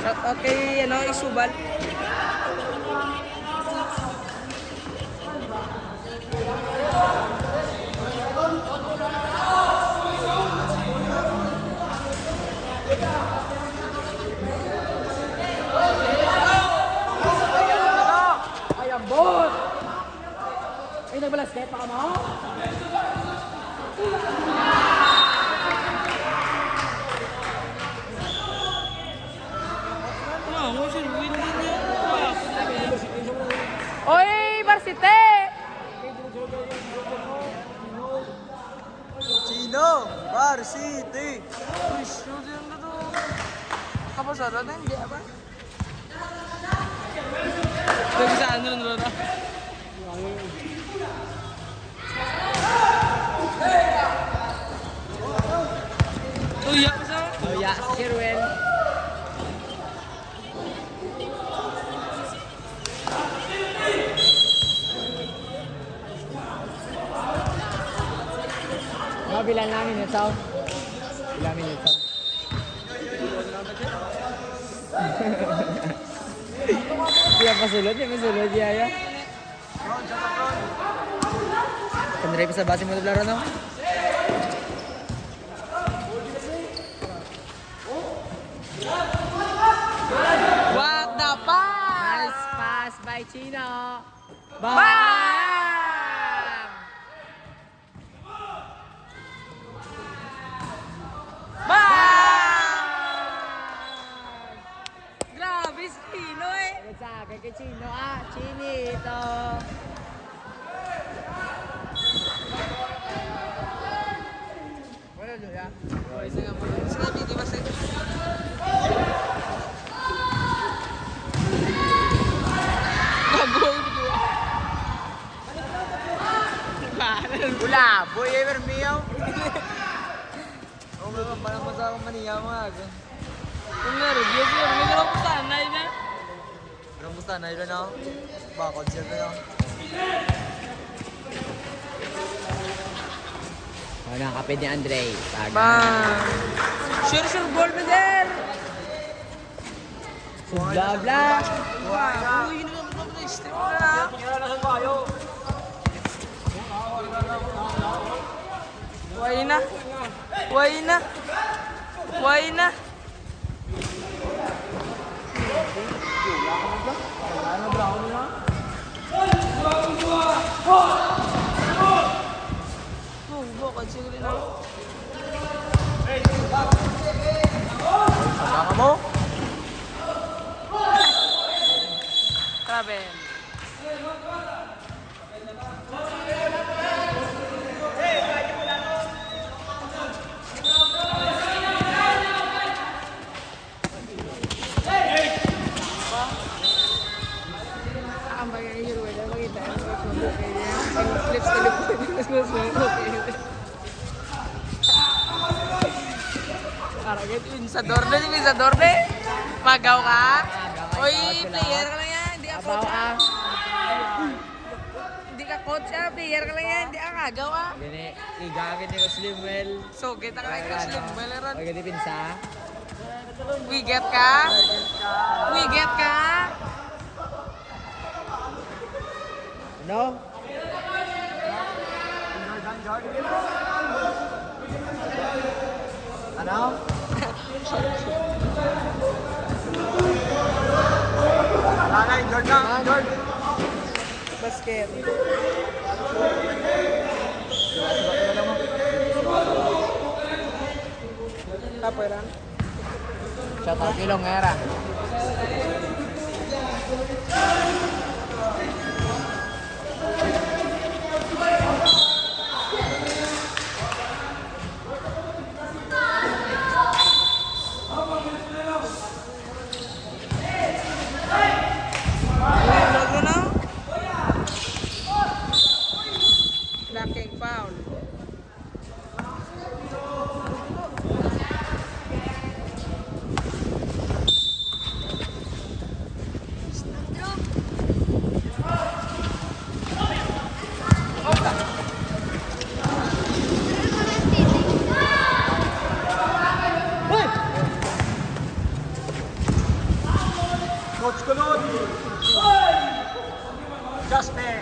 Shout out kay, ano, Isubal. Ay, ambot! Ay, nagbalas, kaya pa ka mo? Oy, Varsity! Chino, Varsity! Uy, shoot, yun na to. Kapasada na, hindi, apa? Pwede sa ano, ano, ano? Tuya ko sa Tuya, si Sherwin. Mabilan lang yun, ito. Bilan yun, ito. Di Masulod, di masulod, yaya. Kung diri pa sa base mo, laro, no? What the fuck? Nice pass by Chino. Bang! Bang! Bang! Grabe si Chino, eh. Sa kay Chino, ah, Chinito. Wala, Luya. Wala, isa nga, wala. Isa nga, di ba, sa- Gago, di ba? Wala, boy, ever meow. Oh, wala, wala mo sa akong maniya, mga aga. Kung meron, yes, meron. May sarap sa anay na. Pero gusto na yun, no? Bakod siya, no? Oh, nakapit ni Andre. Taga. Bang. Sure, sure, goal, brother. Bla, bla. Wow. Uy, yun ang mga stream na. Way na. Way na. Way na. Oh, bukod siguro na. Tama mo? Grabe. Ang bagay ni Hilwell, makita ang mga smoke kayo niya. Ang lips na lips, mas mas smoke kayo. Parang ito, pinsador na, si pinsador na eh. Magaw ka? Oy, player ka lang yan. Hindi ako. Abaw, ah. Hindi ka coach, ah. Player ka lang yan. Hindi ka kagaw, ah. Gani, igagin ni Coach Limuel. So, kita ka kay Coach Limuel, ron. Ay, gani, pinsa. Wiget ka? Wiget ka? No? Ano? Nanay, Jordan, Jordan. Basket. Kapoy lang. Shout out kay Longera. Logro na. Blocking foul. Coach Colodi. Jasper.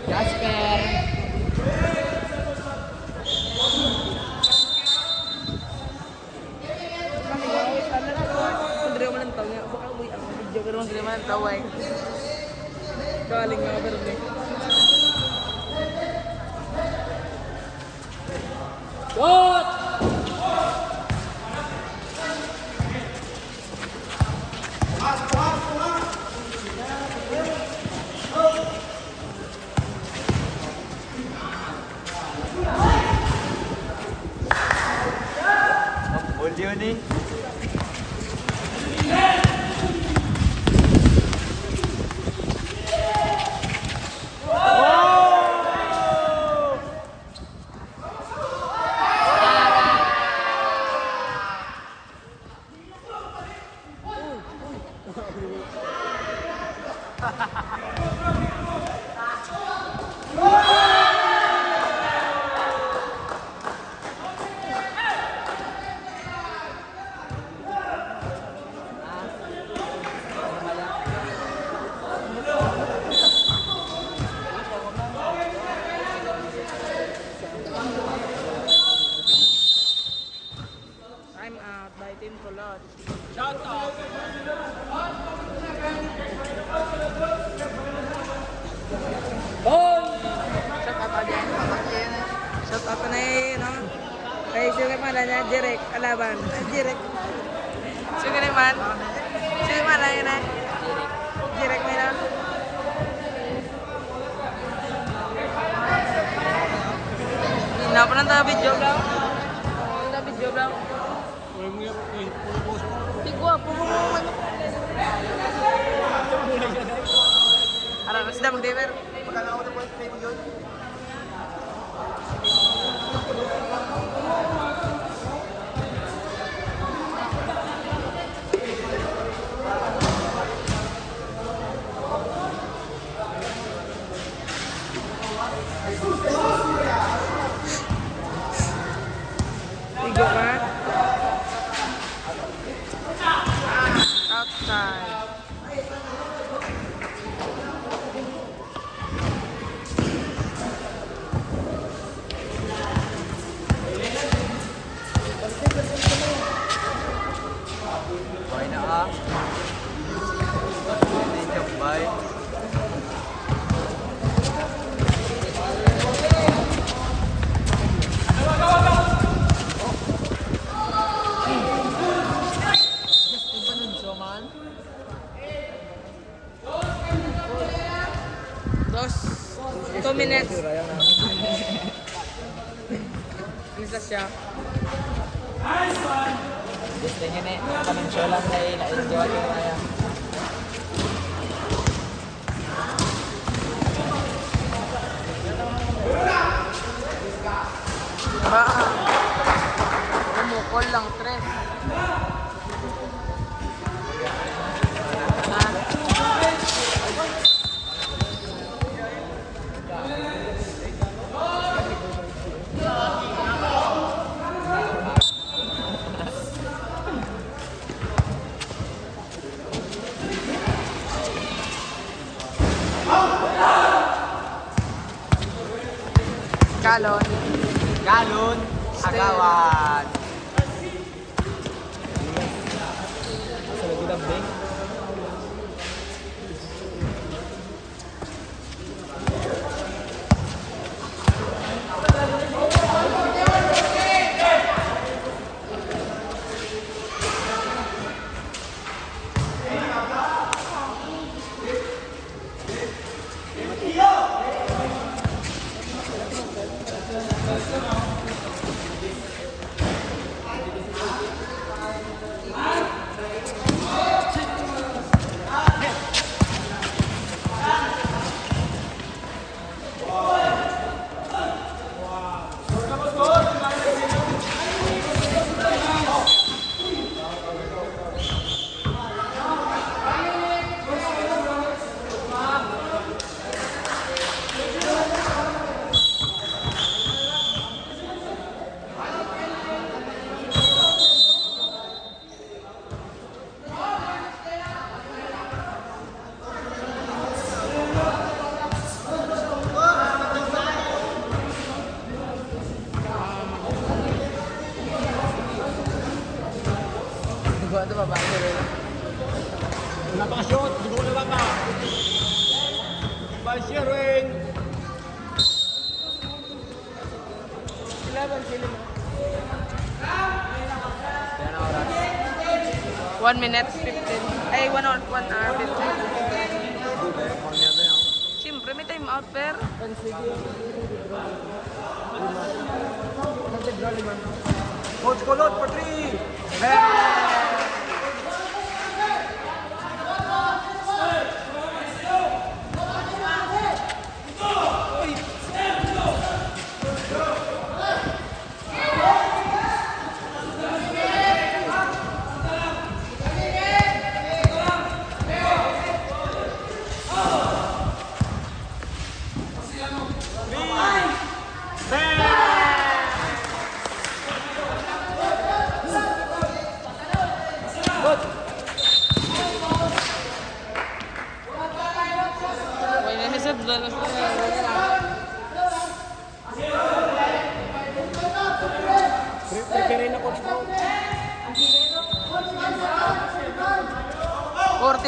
Jasper. Ang diri man ang tao niya. Baka uy, ang video, pero ang diri man ang tao, ay. Galing nga, pero ni. Shot! Ang bulyo ni. Shout out. Ball! Shout out again. Shout out na eh, no? Kay sino kay pala niya? Jirek, Alaban. Ah, Jirek. Sino kay man? Sino kay pala niya na? Jirek na. Hindi na pa lang tayo video vlog. Ang video vlog. Di gwapo mo mo man. Ara, mas dam, Dever. Igo ka? Outside. Bay na, ah. Hindi, joke, bay. Dos. Two minutes. Ano sa siya? Gusto niya ni, paninsyo lang na ila, ila, ila, ila. Ba? Umukol lang, tres. Galon. Galon, agawan. Sa lagi ng bank. Dugo ato, babae, sir. Wala pa ka-shoot, dugo na lang ka. By Sherwin. Eleven, sino mo? Yan ang oras. One minute, fifteen. Ay, one hour, one hour, fifteen. Siyempre, may time out, per. Coach Kulot for three.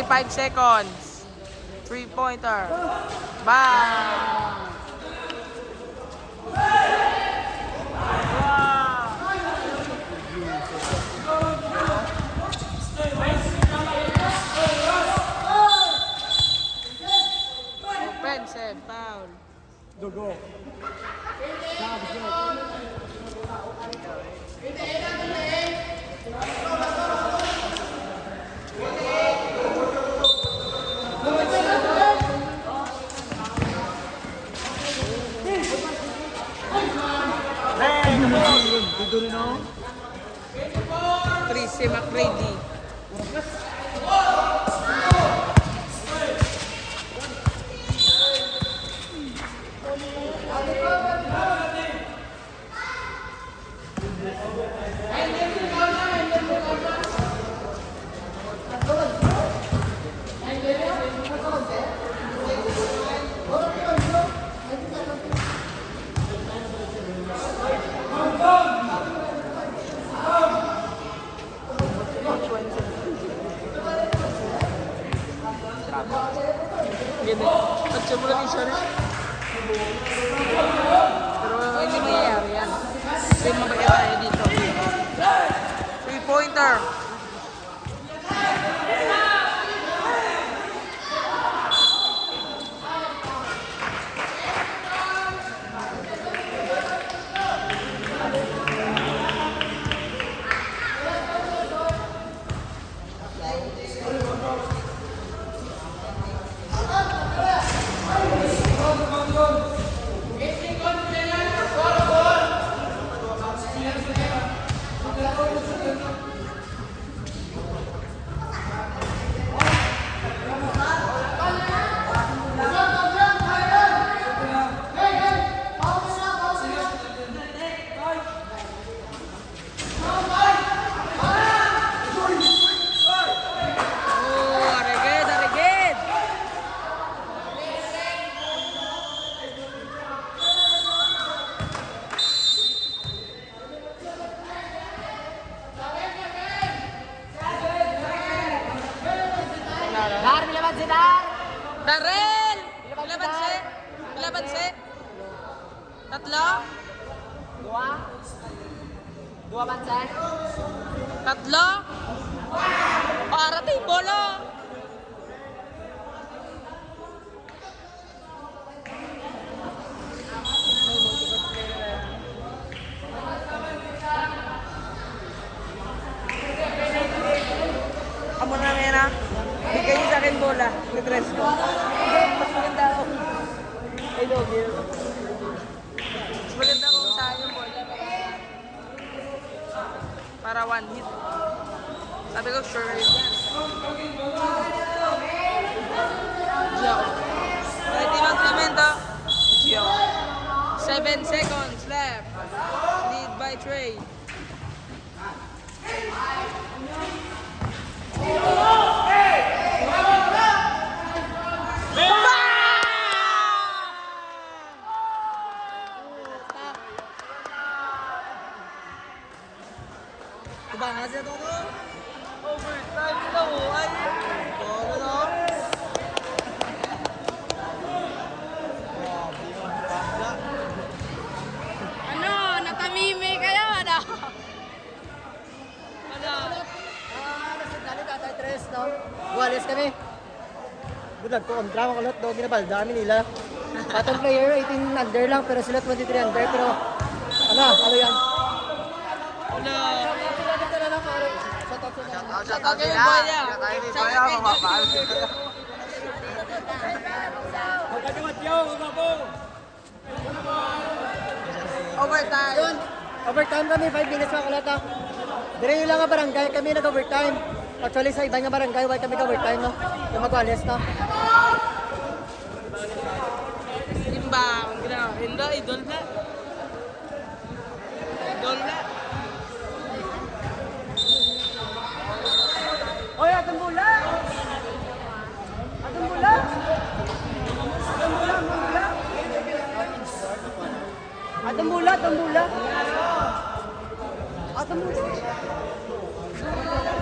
Five seconds. Three-pointer. Bang! Offensive foul. Dugo. Hey, come on. Dito rin, oh. Tracy McGrady. Gini, pag-simula ni siya na. Pero hindi mangyayari yan. Kasi mabaya tayo dito. Three-pointer. Oh, arigid, arigid. Dar, pila banse, Dar? Darrell! Pila banse, Pila banse? Dar? Pila banse? Tatlo? Dua? Dua banse? Tatlo? Para table, oh. Amo na nga na. Bigay niyo sa akin bola. Request ko. Hindi, mas maganda ako. I love you. Mas maganda kung saan yung bola. Para one hit. Sabi ko, sure yun yan. Gio. Ready mag-cement, oh. Gio. Seven seconds left. Lead by Trey. Diba nga siya to, no? Overtime na mo, ay. Oo, no? Ano, natamimi kayo, ano? Ano? Ah, nasa dali, Tatay Tres, no? Buwales kami. Bulag ko, ang drama ko lahat daw, ginabalda kami nila. Patong player, eighteen under lang, pero sila twenty-three under, pero, ala, ano yan? Wala. Shout out sila, pare. Shout out sila. Shout out, shout out sila. Shout out kay Boya. Shout out kay Boya, mababaan sila. Huwag ka dumat, yo, huwag ako. Overtime. Yun. Overtime kami, five minutes, mga kalata. Diri lang nga barangay kami nag-overtime. Actually, sa iba nga barangay, wala kami ka-overtime, no? Yung mag-honest, no? Simba, ang gra-, Inda, idol na. Idol na. Oy, atong bola! Atong bola! Atong bola, atong bola! Atong bola, atong bola! Atong bola!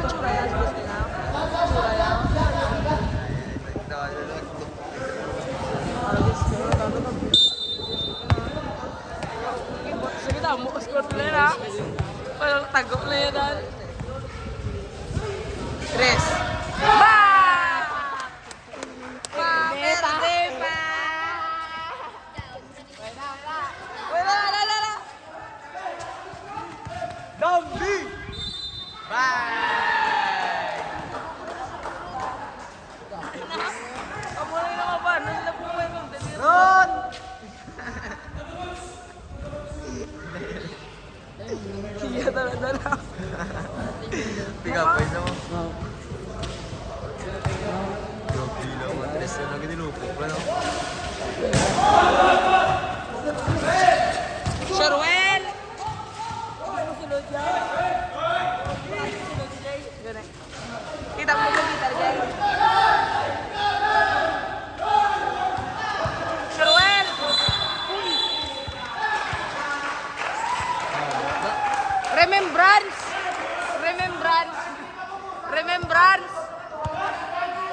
Tsura yan, gusto niya. Tsura yan. Sige, tamo, score player, ha? Walang tago na yan, ha? Tres. Ba! Pa, perde pa! Wala, wala, wala, wala. Zombie! Bye! Amo na yung mga fan. Ano sila po, may mga Ron! Iya, dala, dala. Pick up, boys, no? Grabe lang, Andres, na nagdilupok pa, no? Sherwell! Kita mo ba kita, guys? Sherwell! Remembrance! Remembrance! Remembrance!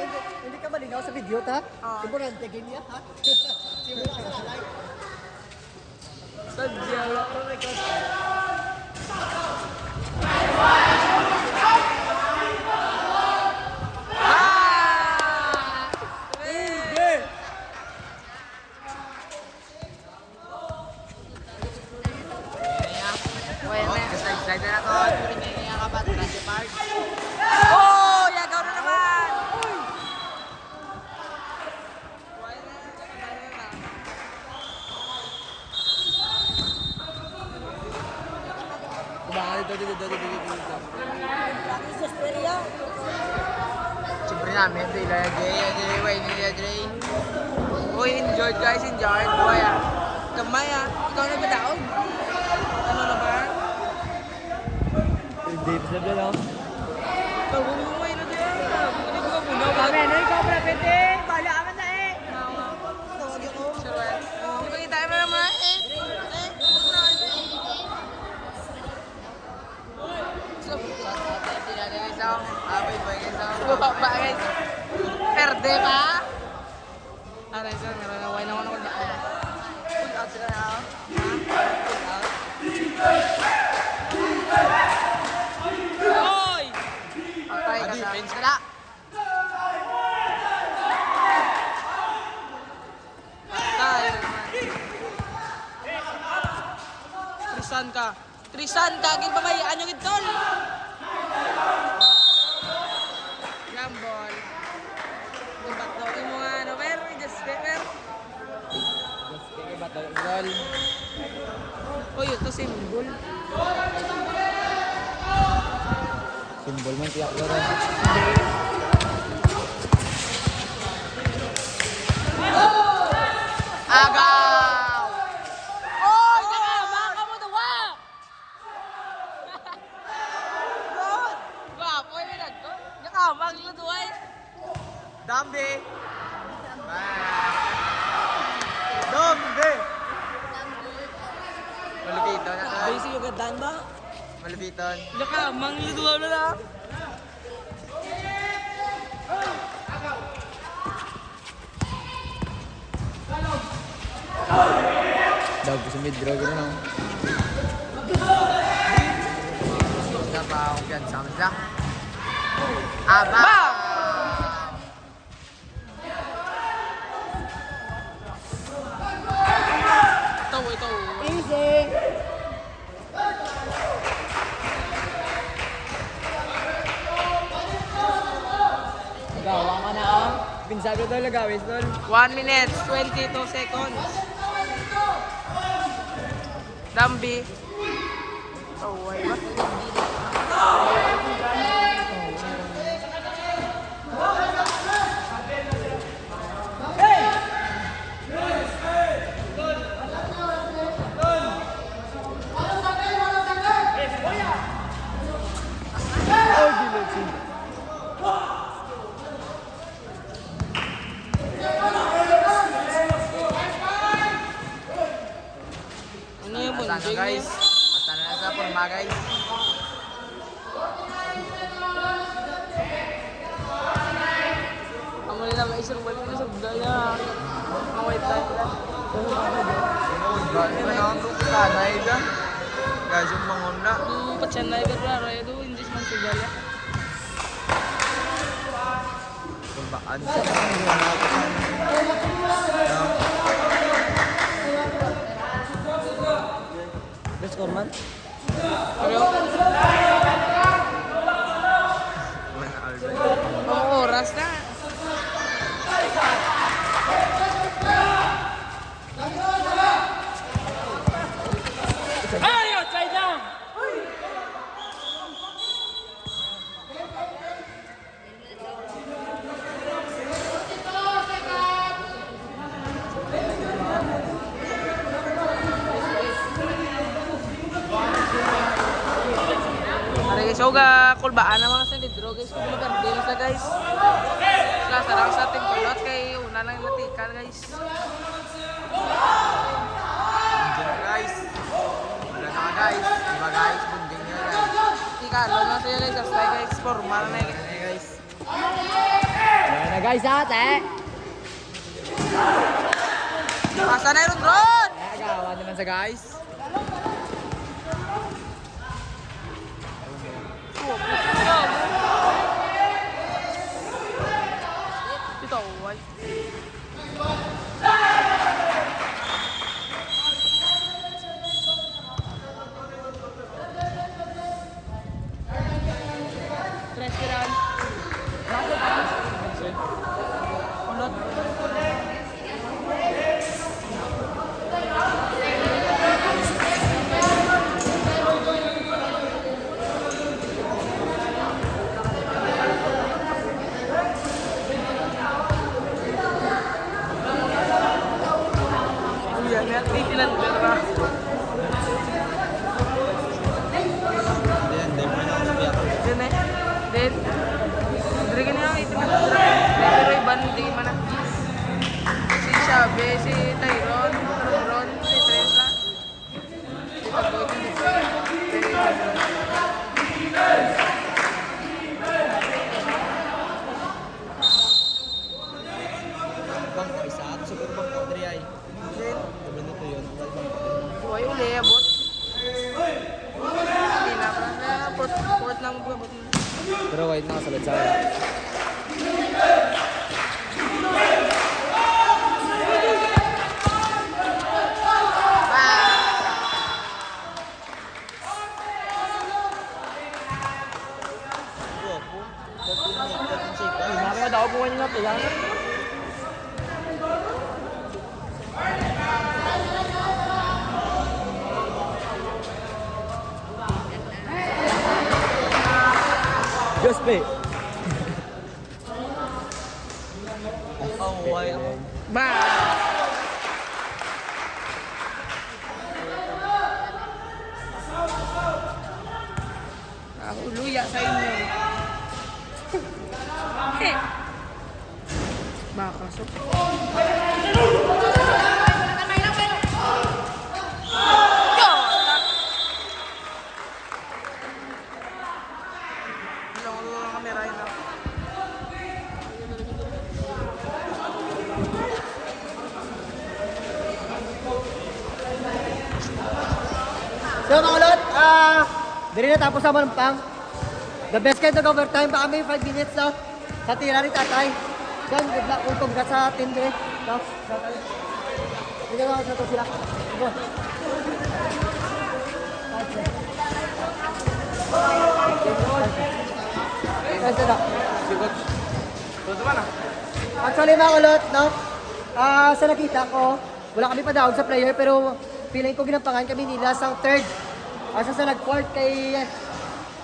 Hindi, hindi ka malinaw sa video, ta? Oo. Importante, game niya, ha? Simula sa lalay. Sadya, wala ko record. Ah! Wala na. Excited na to. Hindi niya kapat, Randy Park. Oh, yagaw na naman. Kumain dito, dito, dito, dito, dito. Siyempre namin, ito yung Jay, ito yung Wayne, ito yung Jay. Uy, enjoy, guys, enjoy. Buhay, ah. Kamay, ah. Ikaw na ba daog? Ano na ba? Hindi, basta doon, oh. Pag-uwi mo, ino dyan, ah. Hindi ko puno, ba? Amen. Ay, ikaw, prapete. Bala ka man na, eh. Sure. Ipakita mo naman, eh. Eh, eh. So, sila na yung isang, ah, boy, boy, isang, baba, guys. Perde pa? Aray, sir, meron na, wala na, wala na. Pull out sila na, oh. Ha? Pull out. Oy! Patay ka sa defense ka na. Patay naman. Krisan ka. Krisan ka. Ginpabayaan yung gid, tol. Jambol. Ibat daw yung mga ano, pero just, pero Kay bato, gol. Uy, ito simbol. Simbol man tiyak ko rin. Agaw! Oy, nakabaka mo, duwa! Gwapo, yun, nagko. Nakabaka mo, duwa, eh. Dambi. Dambi. Malupiton na to. Basic yung gandaan ba? Malupiton. Laka, manglutuan na na. Daw ko sa mid-draw, gano'n, no? Sa pa akong piyansa, man sila. Aba! Bang! Ito, ito. Easy! Gawa ka na, ah. Pinsado daw lagawis, tol. One minute, twenty-two seconds. Dambi. Away ba? Oy, bilog si Ano yung Basta na, bunding guys. Niya? Basta na sa forma, guys. Amo nila may isang balik na sa budaya. Ang white light lang. Guys, yung mga una. Ang patyan na iba, pero hindi man sigala. Kumbaan. Best score man. Ano? Ang oras na. Ay, outside na! Pare, guys, so, ga, kulbaan ang mga San Pedro, guys, kung maganda sa, guys. Sila sarang sa ating kulot, kay una lang natikal, guys. Bunding na, guys. Wala na, guys. Diba, guys? Bunding na, guys. Tikalo na sila, guys. Hasta, guys. Formal na, guys. Ayan na, guys, ha, te. Pasa na yun, Ron! Ay, agawan naman sa, guys. Ito, why? Restaurant. Kulot. Kuya, may activity lang dito ba? Then, then, may nakasabi ako. Then, eh, then, diri ka niya, ito na. Pero iban, di man na. Si Shabe, si Tyron, Ron, si Tresa. Bangko isa, at siguro bangko diri ay. Then, Sabi nito yun, wala bangko. Why uli, abot? Hindi na, parang, ah, port, port lang, abot na. Pero why nakasalad sa wala? Ay, mami, madaog mo kanina, pila? Diyos, pe. Oh, why? Ba! Ah, luya sa inyo. Heh. Baka so. Yo! Wala, wala, wala kamera, yun lang. So, mga ulot, ah, diri na tapos ang manumpang. The best kayo nag-overtime pa kami, five minutes, no? Sa tira ni tatay. Yan, good luck. Kung congrats sa team diri. No? Sa tayo. Hindi na sa to sila. Go. Nice na. Actually, mga ulot, no? Ah, sa nakita ko, wala kami padaog sa player, pero feeling ko ginampangan kami nila sang third. Asa sa nag-fourth kay,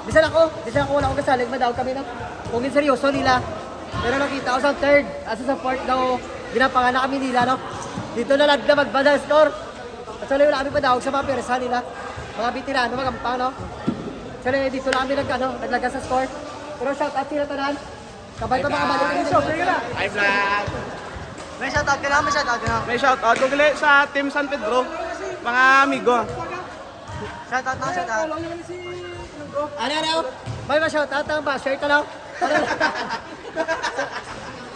bisan ako, bisan ako wala ko kasalig, madaog kami, no? Kung seryoso nila. Pero nakita ko sang third, asa sa fourth daw, ginampangan na kami nila, no? Dito na lang na magbanda score. Actually, wala kami padaog sa mga pwersa nila. Mga veterano, magampang, no? Actually, dito lang kami nag, ano, naglaga sa score. Pero shout out sila tanan. Kabay pa makabalik ang isa. Hi, vlog. May shout out ka na, may shout out ka na. May shout out ko gali sa Team San Pedro, mga amigo. Shout out na, shout out. Ano, ano? May ma-shout out ang basher ka lang.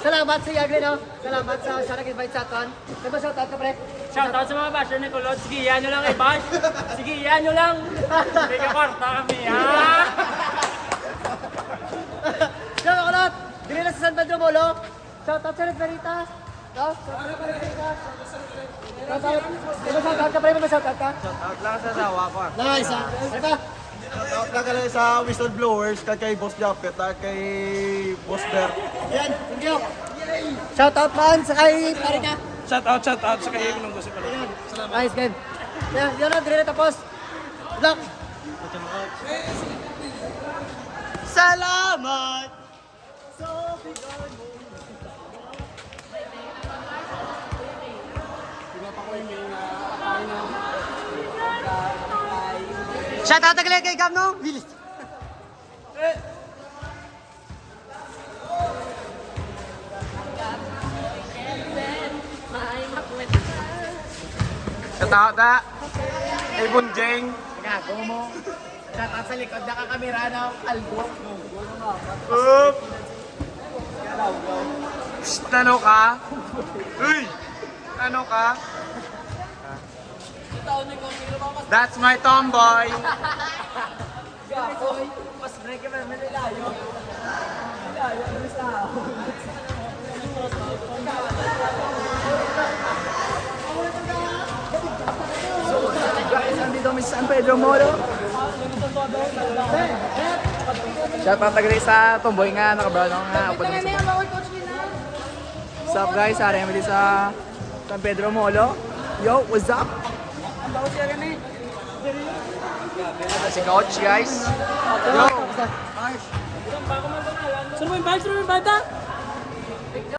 Salamat sa Yagli, no? Salamat sa, sa nag-invite sa aton. May ba shoutout ka, pre? Shoutout sa mga basher ni Kulot. Sige, yan nyo lang i-bash. Sige, yan nyo lang. May kakwarta kami, ha? Shout out, dili na sa San Pedro Molo. Shout out sa Red Veritas. No? Shout out sa Red Veritas. Shout out. May ba shoutout ka, pre? May ba shoutout ka? Out lang sa asawa ko. Nice, ha? Ano ba? Out lang ka lang sa Whistleblowers, kag kay Boss Japet, ah, kay Boss Bert. Yan, thank you. Shout out man sa kay pare ka. Shout out, shout out sa kay Ilonggo sa pala. Nice game. Yan, yun na, dili na tapos. Good luck. Salamat. Shout out kay kay Gab, no? Bilis. Shout out na. Kay Bunjeng. Gago mo. Shout out sa likod, nakakamera na albo. Up. Psst, ano ka? Uy! Ano ka? That's my tomboy. Mas break ka, may layo. Layo, ano sa Guys, andito kami sa San Pedro Molo. Shout out tayo sa tomboy nga naka-brown ako nga. What's up guys, ari kami sa San Pedro Molo. Yo, what's up? Ah, si Coach, guys. Yo. Sino mo invite? Sino mo invite, ha?